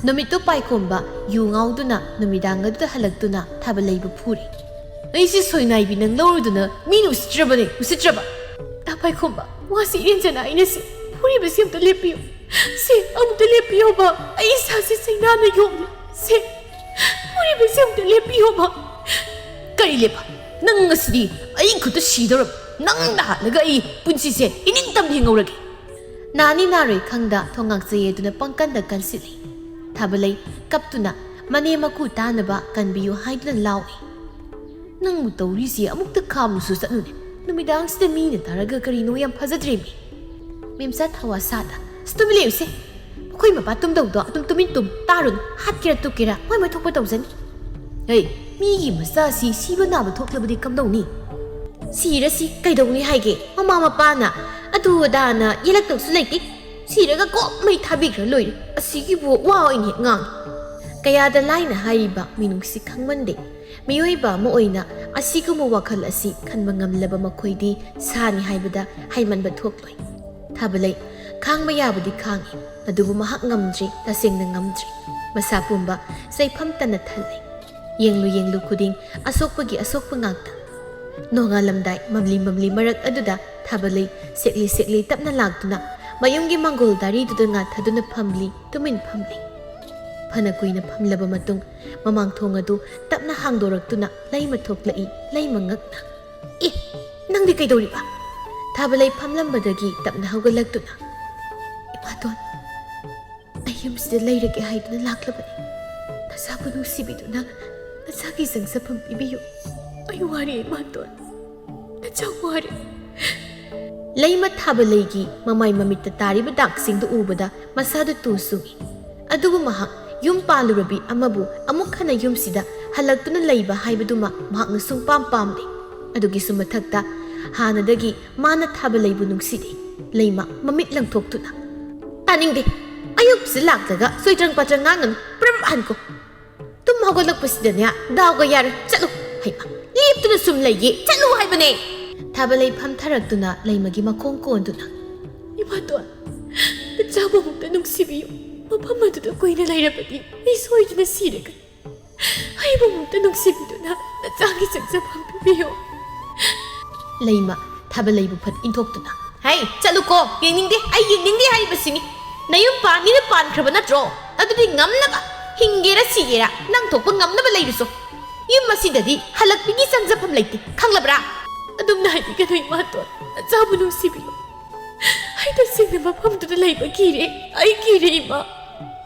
ꯅꯨꯃꯤꯠꯇꯨ ꯄꯥꯏꯈꯣꯝꯕ ꯌꯨ ꯉꯥꯎꯗꯨꯅ ꯅꯨꯃꯤꯗꯥꯡ ꯑꯗꯨꯗ ꯍꯜꯂꯛꯇꯨꯅ ꯊꯥꯕꯂꯩꯕꯨ ꯐꯨꯔꯤ꯫ ꯑꯩꯁꯦ ꯁꯣꯏꯅꯥꯏꯕꯤ ꯅꯪ ꯂꯧꯔꯨꯗꯨꯅ ꯃꯤꯅ ꯎꯁꯤꯠꯇ꯭ꯔꯕꯅꯦ, ꯎꯁꯤꯠꯇ꯭ꯔꯕ? ꯇꯥ ꯄꯥꯏꯈꯣꯝꯕ, ꯋꯥꯁꯤ ꯏꯔꯦꯟꯖꯅ ꯍꯥꯏꯅꯁꯤ꯫ ꯐꯨꯔꯤꯕꯁꯤ ꯑꯝꯇ ꯂꯦꯞꯄꯤꯌꯨ꯫ ꯁꯦ, ꯑꯃꯨꯛꯇ ꯂꯦꯞꯄꯤꯌꯣꯕ꯫ ꯑꯩ ꯏꯁꯥꯁꯦ ꯆꯩꯅꯥꯅ ꯌꯣꯝꯂꯦ꯫ ꯁꯦ, ꯐꯨꯔꯤꯕꯁꯤ ꯑꯃꯨꯛꯇ ꯂꯦꯞꯄꯤꯌꯣꯕ꯫ ꯀꯔꯤ ꯂꯦꯞꯄ? ꯅꯪ ꯉꯁꯤꯗꯤ ꯑꯩ ꯈꯨꯠꯇ ꯁꯤꯗꯧꯔꯕ꯫ ꯅꯪ ꯅꯥꯍꯜꯂꯒ ꯑꯩ ꯄꯨꯟꯁꯤꯁꯦ ꯏꯅꯤꯡꯇꯝ ꯍꯤꯡꯍꯧꯔꯒꯦ꯫ ꯅꯥꯅꯤ ꯅꯥꯔꯣꯏ ꯈꯪꯗ ꯊꯣꯉꯥꯛ ꯆꯌꯦꯗꯨꯅ ꯄꯪꯀꯟꯗ ꯀꯟꯁꯤꯜꯂꯤ꯫ ꯊꯥꯕꯂꯩ ꯀꯞꯇꯨꯅ ꯃꯅꯦꯝ ꯃꯀꯨ ꯇꯥꯅꯕ ꯀꯟꯕꯤꯌꯨ ꯍꯥꯏꯗꯨꯅ ꯂꯥꯎꯏ꯫ ꯅꯪꯕꯨ ꯇꯧꯔꯤꯁꯤ ꯑꯃꯨꯛꯇ ꯈꯥꯝꯂꯨꯁꯨ ꯆꯠꯂꯨꯅꯦ꯫ ꯅꯨꯃꯤꯗꯥꯡꯁꯤꯗ ꯃꯤꯅ ꯇꯥꯔꯒ ꯀꯔꯤꯅꯣ ꯌꯥꯝ ꯐꯖꯗ꯭ꯔꯦꯃꯤ꯫ ꯃꯦꯝꯆꯥ ꯊꯋꯥ ꯁꯥꯗ, "ꯑꯁ, ꯇꯨꯃꯤꯟ ꯂꯩꯌꯨꯁꯦ꯫ ꯃꯈꯣꯏ ꯃꯄꯥ ꯇꯨꯝꯗꯧꯗꯣ ꯑꯗꯨꯝ ꯇꯨꯃꯤꯟ ꯇꯨꯝ ꯇꯥꯔꯨꯅꯨ꯫ ꯍꯥꯠꯀꯦꯔꯥ ꯇꯨꯞꯀꯦꯔꯥ ꯃꯣꯏ ꯃꯣꯏ ꯊꯣꯛꯄ ꯇꯧꯖꯅꯤ꯫ ꯍꯩ, ꯃꯤꯒꯤ ꯃꯆꯥꯁꯤ ꯁꯤꯕ ꯅꯥꯕ ꯊꯣꯛꯂꯕꯗꯤ ꯀꯝꯗꯧꯅꯤ? ꯁꯤꯔꯁꯤ ꯀꯩꯗꯧꯅꯤ ꯍꯥꯏꯒꯦ? ꯃꯃꯥ ꯃꯄꯥꯅ ꯑꯗꯨ ꯑꯗꯥꯅ ꯌꯦꯜꯂꯛꯇꯧꯁꯨ ꯂꯩꯇꯦ꯫ ꯁꯤꯔꯒ ꯀꯣꯛ ꯃꯩ ꯊꯥꯕꯤꯈ꯭ꯔ ꯂꯣꯏꯔꯦ꯫ ꯑꯁꯤꯒꯤꯕꯨ ꯋꯥ ꯑꯣꯏꯅ ꯍꯦꯛ ꯉꯥꯡꯉꯤ꯫ ꯀꯌꯥꯗ ꯂꯥꯏꯅ ꯍꯥꯏꯔꯤꯕ ꯃꯤꯅꯨꯡꯁꯤ ꯈꯪꯃꯟꯗꯦ꯫ ꯃꯤꯑꯣꯏꯕ ꯑꯃ ꯑꯣꯏꯅ ꯑꯁꯤꯒꯨꯝꯕ ꯋꯥꯈꯜ ꯑꯁꯤ ꯈꯟꯕ ꯉꯝꯂꯕ ꯃꯈꯣꯏꯗꯤ ꯁꯥꯅꯤ ꯍꯥꯏꯕꯗ ꯍꯥꯏꯃꯟꯕ ꯊꯣꯛꯂꯣꯏ꯫ ꯊꯥꯕꯂꯩ ꯈꯥꯡꯕ ꯌꯥꯕꯗꯤ ꯈꯥꯡꯉꯤ, ꯑꯗꯨꯕꯨ ꯃꯍꯥꯛ ꯉꯝꯗ꯭ꯔꯤ, ꯇꯁꯦꯡꯅ ꯉꯝꯗ꯭ꯔꯤ꯫ ꯃꯁꯥ ꯄꯨꯝꯕ ꯆꯩꯐꯝꯇꯅ ꯊꯜꯂꯤ꯫ ꯌꯦꯡꯂꯨ ꯌꯦꯡꯂꯨ ꯈꯨꯗꯤꯡ ꯑꯁꯣꯛꯄꯒꯤ ꯑꯁꯣꯛꯄ ꯉꯥꯛꯇ꯫ ꯅꯣꯡꯉꯥꯜꯂꯝꯗꯥꯏ ꯃꯝꯂꯤ ꯃꯝꯂꯤ ꯃꯔꯛ ꯑꯗꯨꯗ ꯊꯥꯕꯂꯩ ꯁꯦꯛꯂꯤ ꯁꯦꯛꯂꯤ ꯇꯞꯅ ꯂꯥꯛꯇꯨꯅ ꯃꯌꯨꯝꯒꯤ ꯃꯥꯡꯒꯣꯜ ꯗꯥꯔꯤꯗꯨꯗ ꯉꯥꯊꯗꯨꯅ ꯐꯝꯂꯤ, ꯇꯨꯃꯤꯟ ꯐꯝꯂꯤ꯫ ꯐꯅ ꯀꯨꯏꯅ ꯐꯝꯂꯕ ꯃꯇꯨꯡ ꯃꯃꯥꯡ ꯊꯣꯡ ꯑꯗꯨ ꯇꯞꯅ ꯍꯥꯡꯗꯣꯔꯛꯇꯨꯅ ꯂꯩꯃ ꯊꯣꯛꯂꯛꯏ, ꯂꯩꯃ ꯉꯛꯅ꯫ "ꯑꯦ, ꯅꯪꯗꯤ ꯀꯩꯗꯧꯔꯤꯕ?" ꯊꯥꯕꯂꯩ ꯐꯝꯂꯝꯕꯗꯒꯤ ꯇꯞꯅ ꯍꯧꯒꯠꯂꯛꯇꯨꯅ, "ꯏꯃꯥꯇꯣꯟ, ꯑꯩ ꯌꯨꯝꯁꯤꯗ ꯂꯩꯔꯒꯦ ꯍꯥꯏꯗꯨꯅ ꯂꯥꯛꯂꯕꯅꯤ꯫ ꯅꯆꯥꯕꯨ ꯅꯨꯡꯁꯤꯕꯤꯗꯨꯅ ꯅꯆꯥꯒꯤ ꯆꯪꯖꯐꯝ ꯄꯤꯕꯤꯌꯨ꯫ ꯑꯩ ꯋꯥꯔꯦ ꯏꯃꯥꯇꯣꯟ, ꯅꯆꯥ ꯋꯥꯔꯦ꯫" ꯂꯩꯃ ꯊꯥꯕꯂꯩꯒꯤ ꯃꯃꯥꯏ ꯃꯃꯤꯠꯇ ꯇꯥꯔꯤꯕ ꯗꯥꯛꯁꯤꯡꯗꯨ ꯎꯕꯗ ꯃꯁꯥꯗꯨ ꯇꯨ ꯆꯨꯡꯏ꯫ ꯑꯗꯨꯕꯨ ꯃꯍꯥꯛ ꯌꯨꯝ ꯄꯥꯜꯂꯨꯔꯕꯤ ꯑꯃꯕꯨ ꯑꯃꯨꯛ ꯍꯟꯅ ꯌꯨꯝꯁꯤꯗ ꯍꯜꯂꯛꯇꯨꯅ ꯂꯩꯕ ꯍꯥꯏꯕꯗꯨꯃ ꯃꯍꯥꯛꯅ ꯁꯨꯡꯄꯥꯝ ꯄꯥꯝꯗꯦ꯫ ꯑꯗꯨꯒꯤꯁꯨ ꯃꯊꯛꯇ ꯍꯥꯟꯅꯗꯒꯤ ꯃꯥꯅ ꯊꯥꯕꯂꯩꯕꯨ ꯅꯨꯡꯁꯤꯗꯦ꯫ ꯂꯩꯃ ꯃꯃꯤꯠ ꯂꯪꯊꯣꯛꯇꯨꯅ, "ꯇꯥꯅꯤꯡꯗꯦ꯫ ꯑꯌꯨꯛꯁꯤ ꯂꯥꯛꯂꯒ ꯁꯣꯏꯇ꯭ꯔꯪ ꯄꯥꯇ꯭ꯔꯪ ꯉꯥꯡꯒꯅꯨ꯫ ꯄ꯭ꯔꯝ ꯍꯟꯈꯣ꯫ ꯇꯨꯝ ꯍꯧꯒꯠꯂꯛꯄꯁꯤꯗꯅꯦ ꯗꯥꯎꯒ ꯌꯥꯔꯦ꯫ ꯆꯠꯂꯨ꯫" ꯍꯩꯃ, ꯂꯦꯞꯇꯨꯅ ꯁꯨꯝ ꯂꯩꯌꯦ꯫ "ꯆꯠꯂꯨ ꯍꯥꯏꯕꯅꯦ꯫" ꯊꯥꯕꯂꯩ ꯐꯝꯊꯔꯛꯇꯨꯅ ꯂꯩꯃꯒꯤ ꯃꯈꯣꯡ ꯀꯣꯟꯗꯨꯅ, "ꯏꯃꯥꯇꯣꯟ, ꯅꯆꯥꯕꯨ ꯑꯃꯨꯛꯇ ꯅꯨꯡꯁꯤꯕꯤꯌꯨ꯫ ꯃꯐꯝ ꯑꯗꯨꯗ ꯀꯨꯏꯅ ꯂꯩꯔꯕꯗꯤ ꯑꯩ ꯁꯣꯏꯗꯅ ꯁꯤꯔꯒꯅꯤ꯫ ꯑꯩ ꯑꯩꯕꯨ ꯑꯃꯨꯛꯇ ꯅꯨꯡꯁꯤꯕꯤꯗꯨꯅ ꯅꯆꯥꯒꯤ ꯆꯪꯖꯐꯝ ꯄꯤꯕꯤꯌꯨ꯫ ꯂꯩꯃ, ꯊꯥꯕꯂꯩꯕꯨ ꯐꯠ ꯏꯟꯊꯣꯛꯇꯨꯅ, "ꯍꯩ, ꯆꯠꯂꯨꯀꯣ, ꯌꯦꯡꯅꯤꯡꯗꯦ, ꯑꯩ ꯌꯦꯡꯅꯤꯡꯗꯦ ꯍꯥꯏꯔꯤꯕꯁꯤꯅꯤ꯫ ꯅꯌꯨꯝ ꯄꯥꯟꯒꯦꯅ ꯄꯥꯟꯈ꯭ꯔꯕ ꯅꯠꯇ꯭ꯔꯣ? ꯑꯗꯨꯗꯤ ꯉꯝꯅꯕ, ꯍꯤꯡꯒꯦꯔꯥ ꯁꯤꯒꯦꯔꯥ, ꯅꯪ ꯊꯣꯛꯄ ꯉꯝꯅꯕ ꯂꯩꯔꯨꯁꯣ꯫ ꯌꯨꯝ ꯑꯁꯤꯗꯗꯤ ꯍꯜꯂꯛꯄꯤꯒꯤ ꯆꯪꯖꯐꯝ ꯂꯩꯇꯦ, ꯈꯪꯂꯕ꯭ꯔꯥ?" "ꯑꯗꯨꯝꯅ ꯍꯥꯏꯕꯤꯒꯅꯨ, ꯏꯃꯥꯇꯣꯟ꯫ ꯅꯆꯥꯕꯨ ꯅꯨꯡꯁꯤꯕꯤꯌꯨ꯫ ꯑꯩ ꯇꯁꯦꯡꯅ ꯃꯐꯝꯗꯨꯗ ꯂꯩꯕ ꯀꯤꯔꯦ꯫ ꯑꯩ ꯀꯤꯔꯦ, ꯏꯃꯥ꯫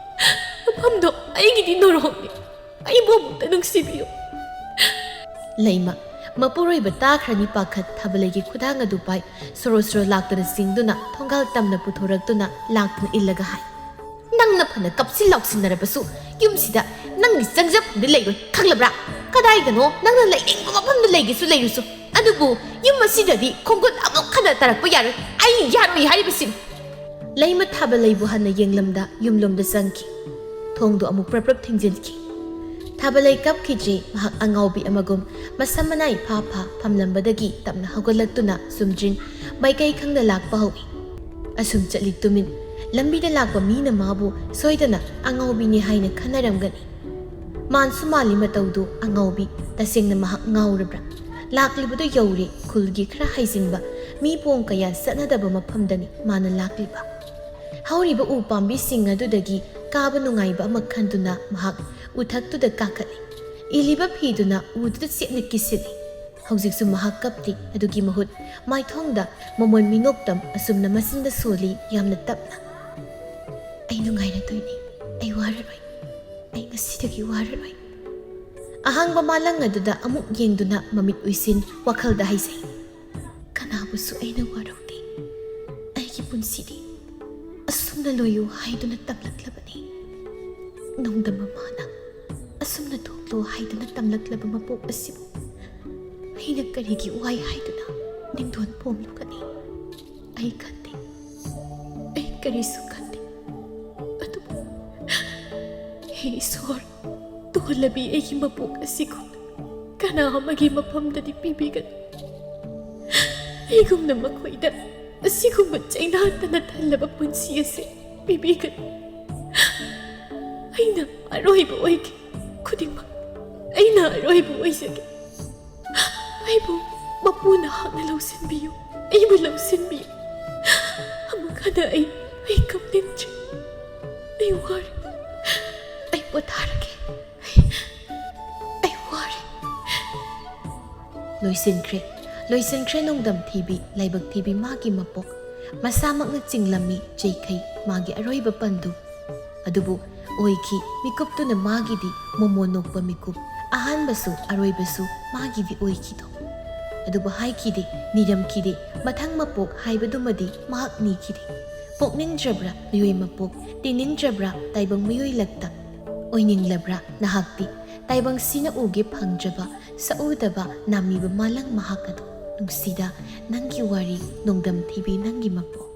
ꯃꯐꯝꯗꯣ ꯑꯩꯒꯤꯗꯤ ꯅꯣꯔꯣꯛꯅꯤ꯫ ꯑꯩꯕꯨ ꯑꯃꯨꯛꯇ ꯅꯨꯡꯁꯤꯕꯤꯌꯨ꯫" ꯂꯩꯃ, ꯃꯄꯨꯔꯣꯏꯕ ꯇꯥꯈ꯭ꯔꯅꯤ ꯄꯥꯈꯠ ꯊꯥꯕꯂꯩꯒꯤ ꯈꯨꯗꯥꯡ ꯑꯗꯨ ꯄꯥꯏ, ꯁꯣꯔꯣ ꯁꯣꯔꯣ ꯂꯥꯛꯇꯨꯅ ꯆꯤꯡꯗꯨꯅ, ꯊꯣꯡꯒꯥꯜ ꯇꯝꯅ ꯄꯨꯊꯣꯔꯛꯇꯨꯅ ꯂꯥꯛꯇꯨꯅ ꯏꯜꯂꯒ ꯍꯥꯏ, "ꯅꯪꯅ ꯐꯅ ꯀꯞꯁꯤꯟ ꯂꯥꯎꯁꯤꯟꯅꯔꯕꯁꯨ ꯌꯨꯝꯁꯤꯗ ꯅꯪꯒꯤ ꯆꯪꯖꯐꯝꯗꯤ ꯂꯩꯔꯣꯏ, ꯈꯪꯂꯕ꯭ꯔꯥ? ꯀꯗꯥꯏꯗꯅꯣ ꯅꯪꯅ ꯂꯩꯅꯤꯡꯕ ꯃꯐꯝꯗ ꯂꯩꯒꯦꯁꯨ ꯂꯩꯔꯨꯁꯨ, ꯑꯗꯨꯕꯨ ꯌꯨꯝ ꯑꯁꯤꯗꯗꯤ ꯈꯣꯡꯒꯨꯜ ꯑꯃꯨꯛ ꯍꯟꯅ ꯇꯥꯔꯛꯄ ꯌꯥꯔꯣꯏ꯫ ꯑꯩ ꯌꯥꯔꯣꯏ ꯍꯥꯏꯔꯤꯕꯁꯤꯅꯤ꯫" ꯂꯩꯃ ꯊꯥꯕꯂꯩꯕꯨ ꯍꯟꯅ ꯌꯦꯡꯂꯝꯗ ꯌꯨꯝꯂꯣꯝꯗ ꯆꯪꯈꯤ꯫ ꯊꯣꯡꯗꯨ ꯑꯃꯨꯛ ꯄ꯭ꯔꯞ ꯄ꯭ꯔꯞ ꯊꯤꯡꯖꯤꯟꯈꯤ꯫ ꯊꯥꯕꯂꯩ ꯀꯞꯈꯤꯗ꯭ꯔꯤ꯫ ꯃꯍꯥꯛ ꯑꯉꯥꯎꯕꯤ ꯑꯃꯒꯨꯝ ꯃꯁꯝ ꯃꯅꯥꯏ ꯐꯥ ꯐꯥ ꯐꯝꯂꯝꯕꯗꯒꯤ ꯇꯞꯅ ꯍꯧꯒꯠꯂꯛꯇꯨꯅ ꯆꯨꯝꯗ꯭ꯔꯤꯡ ꯃꯥꯏꯀꯩ ꯈꯪꯗ ꯂꯥꯛꯄ ꯍꯧꯏ꯫ ꯑꯁꯨꯝ ꯆꯠꯂꯤ ꯇꯨꯃꯤꯟ꯫ ꯂꯝꯕꯤꯗ ꯂꯥꯛꯄ ꯃꯤꯅ ꯃꯥꯕꯨ ꯁꯣꯏꯗꯅ ꯑꯉꯥꯎꯕꯤꯅꯤ ꯍꯥꯏꯅ ꯈꯟꯅꯔꯝꯒꯅꯤ꯫ ꯃꯥꯟꯁꯨ ꯃꯥꯜꯂꯤ ꯃꯇꯧꯗꯨ ꯑꯉꯥꯎꯕꯤ꯫ ꯇꯁꯦꯡꯅ ꯃꯍꯥꯛ ꯉꯥꯎꯔꯕ꯭ꯔꯥ? ꯂꯥꯛꯂꯤꯕꯗꯨ ꯌꯧꯔꯦ, ꯈꯨꯜꯒꯤ ꯈꯔ ꯍꯥꯏꯖꯤꯟꯕ ꯃꯤ ꯄꯣꯡ ꯀꯌꯥ ꯆꯠꯅꯗꯕ ꯃꯐꯝꯗꯅꯤ ꯃꯥꯅ ꯂꯥꯛꯂꯤꯕ꯫ ꯍꯧꯔꯤꯕ ꯎ ꯄꯥꯝꯕꯤꯁꯤꯡ ꯑꯗꯨꯗꯒꯤ ꯀꯥꯕ ꯅꯨꯡꯉꯥꯏꯕ ꯑꯃ ꯈꯟꯗꯨꯅ ꯃꯍꯥꯛ ꯎꯊꯛꯇꯨꯗ ꯀꯥꯈꯠꯂꯤ꯫ ꯏꯜꯂꯤꯕ ꯐꯤꯗꯨꯅ ꯎꯗꯨꯗ ꯆꯦꯠꯅ ꯀꯤꯁꯤꯜꯂꯤ꯫ ꯍꯧꯖꯤꯛꯁꯨ ꯃꯍꯥꯛ ꯀꯞꯇꯦ, ꯑꯗꯨꯒꯤ ꯃꯍꯨꯠ ꯃꯥꯏꯊꯣꯡꯗ ꯃꯃꯣꯟ ꯃꯤꯅꯣꯛꯇꯝ ꯑꯁꯨꯝꯅ ꯃꯆꯤꯟꯗ ꯁꯣꯜꯂꯤ, ꯌꯥꯝꯅ ꯇꯞꯅ꯫ "ꯑꯩ ꯅꯨꯡꯉꯥꯏꯔꯗꯣꯏꯅꯤ, ꯑꯩ ꯋꯥꯔꯔꯣꯏ, ꯑꯩ ꯉꯁꯤꯗꯒꯤ ꯋꯥꯔꯔꯣꯏ꯫" ꯑꯍꯥꯡꯕ ꯃꯥꯂꯪ ꯑꯗꯨꯗ ꯑꯃꯨꯛ ꯌꯦꯡꯗꯨꯅ ꯃꯃꯤꯠ ꯎꯏꯁꯤꯟ ꯋꯥꯈꯜꯗ ꯍꯥꯏꯖꯩ, "ꯀꯅꯥꯕꯨꯁꯨ ꯑꯩꯅ ꯋꯥꯔꯧꯗꯦ꯫ ꯑꯩꯒꯤ ꯄꯨꯟꯁꯤꯗꯤ ꯑꯁꯨꯝꯅ ꯂꯣꯏꯌꯨ ꯍꯥꯏꯗꯨꯅ ꯇꯝꯂꯛꯂꯕꯅꯤ꯫ ꯅꯨꯡꯗ ꯃꯃꯥꯅ ꯑꯁꯨꯝꯅ ꯊꯣꯛꯂꯣ ꯍꯥꯏꯗꯨꯅ ꯇꯝꯂꯛꯂꯕ ꯃꯄꯣꯛ ꯑꯁꯤꯕꯨ ꯑꯩꯅ ꯀꯔꯤꯒꯤ ꯋꯥꯏ ꯍꯥꯏꯗꯨꯅ ꯅꯤꯡꯗꯣꯟ ꯄꯣꯝꯂꯨꯒꯅꯤ? ꯑꯩ ꯈꯟꯗꯦ, ꯑꯩ ꯀꯔꯤꯁꯨ ꯈꯟꯗꯦ꯫ ꯑꯗꯨꯕꯨ ꯍꯦ ꯏꯁꯣꯔ, ꯇꯣꯜꯂꯕꯤ ꯑꯩꯒꯤ ꯃꯄꯣꯛ ꯑꯁꯤꯒꯨꯝꯅ ꯀꯅꯥ ꯑꯃꯒꯤ ꯃꯐꯝꯗꯗꯤ ꯄꯤꯕꯤꯒꯅꯨ꯫ ꯑꯩꯒꯨꯝꯅ ꯃꯈꯣꯏꯗ ꯑꯁꯤꯒꯨꯝꯕ ꯆꯩꯅꯥꯇꯅ ꯊꯜꯂꯕ ꯄꯨꯟꯁꯤ ꯑꯁꯤ ꯄꯤꯕꯤꯒꯅꯨ꯫ ꯑꯩꯅ ꯑꯔꯣꯏꯕ ꯑꯣꯏꯒꯦ꯫ ꯈꯨꯗꯤꯡꯃꯛ ꯑꯩꯅ ꯑꯔꯣꯏꯕ ꯑꯣꯏꯖꯒꯦ꯫ ꯑꯩꯕꯨ ꯃꯄꯨ ꯅꯍꯥꯛꯅ ꯂꯧꯁꯤꯟꯕꯤꯌꯨ, ꯑꯩꯕꯨ ꯂꯧꯁꯤꯟꯕꯤꯌꯨ꯫ ꯑꯃꯨꯛ ꯍꯟꯅ ꯑꯩ, ꯑꯩ ꯀꯞꯅꯤꯡꯗ꯭ꯔꯦ꯫ ꯑꯩ ꯋꯥꯔꯦ꯫ ꯑꯩ ꯄꯣꯊꯥꯔꯒꯦ꯫ ꯑꯩ, ꯑꯩ ꯋꯥꯔꯦ꯫ ꯂꯣꯏꯁꯤꯟꯈ꯭ꯔꯦ, ꯂꯣꯏꯁꯤꯟꯈ꯭ꯔꯦ ꯅꯣꯡꯗꯝ ꯊꯤꯕꯤ, ꯂꯥꯏꯕꯛ ꯊꯤꯕꯤ ꯃꯥꯒꯤ ꯃꯄꯣꯛ꯫ ꯃꯁꯥꯃꯛꯅ ꯆꯤꯡꯂꯝꯃꯤ ꯆꯩꯈꯩ ꯃꯥꯒꯤ ꯑꯔꯣꯏꯕ ꯄꯟꯗꯨ꯫ ꯑꯗꯨꯕꯨ ꯑꯣꯏꯈꯤ ꯃꯤꯀꯨꯞꯇꯨꯅ ꯃꯥꯒꯤꯗꯤ ꯃꯣꯃꯣꯟ ꯅꯣꯛꯄ ꯃꯤꯀꯨꯞ, ꯑꯍꯥꯟꯕꯁꯨ ꯑꯔꯣꯏꯕꯁꯨ ꯃꯥꯒꯤꯗꯤ ꯑꯣꯏꯈꯤꯗꯣ꯫ ꯑꯗꯨꯕꯨ ꯍꯥꯏꯈꯤꯗꯦ, ꯅꯤꯔꯝꯈꯤꯗꯦ, ꯃꯊꯪ ꯃꯄꯣꯛ ꯍꯥꯏꯕꯗꯨꯃꯗꯤ ꯃꯍꯥꯛ ꯅꯤꯈꯤꯗꯦ꯫ ꯄꯣꯛꯅꯤꯡꯗ꯭ꯔꯕ꯭ꯔꯥ ꯃꯤꯑꯣꯏ ꯃꯄꯣꯛ, ꯇꯤꯟꯅꯤꯡꯗ꯭ꯔꯕ꯭ꯔꯥ ꯇꯥꯏꯕꯪ ꯃꯤꯑꯣꯏ ꯂꯛꯇ? ꯑꯣꯏꯅꯤꯡꯂꯕ꯭ꯔꯥ ꯅꯍꯥꯛꯇꯤ ꯇꯥꯏꯕꯪꯁꯤꯅ ꯎꯒꯦ ꯐꯪꯗ꯭ꯔꯕ ꯁꯛꯎꯗꯕ ꯅꯥꯃꯤꯕ ꯃꯥꯂꯪ ꯃꯍꯥꯛ ꯑꯗꯨ? ꯅꯨꯡꯁꯤꯗ ꯅꯪꯒꯤ ꯋꯥꯔꯤ ꯅꯣꯡꯗꯝ ꯊꯤꯕꯤ ꯅꯪꯒꯤ ꯃꯄꯣꯛ꯫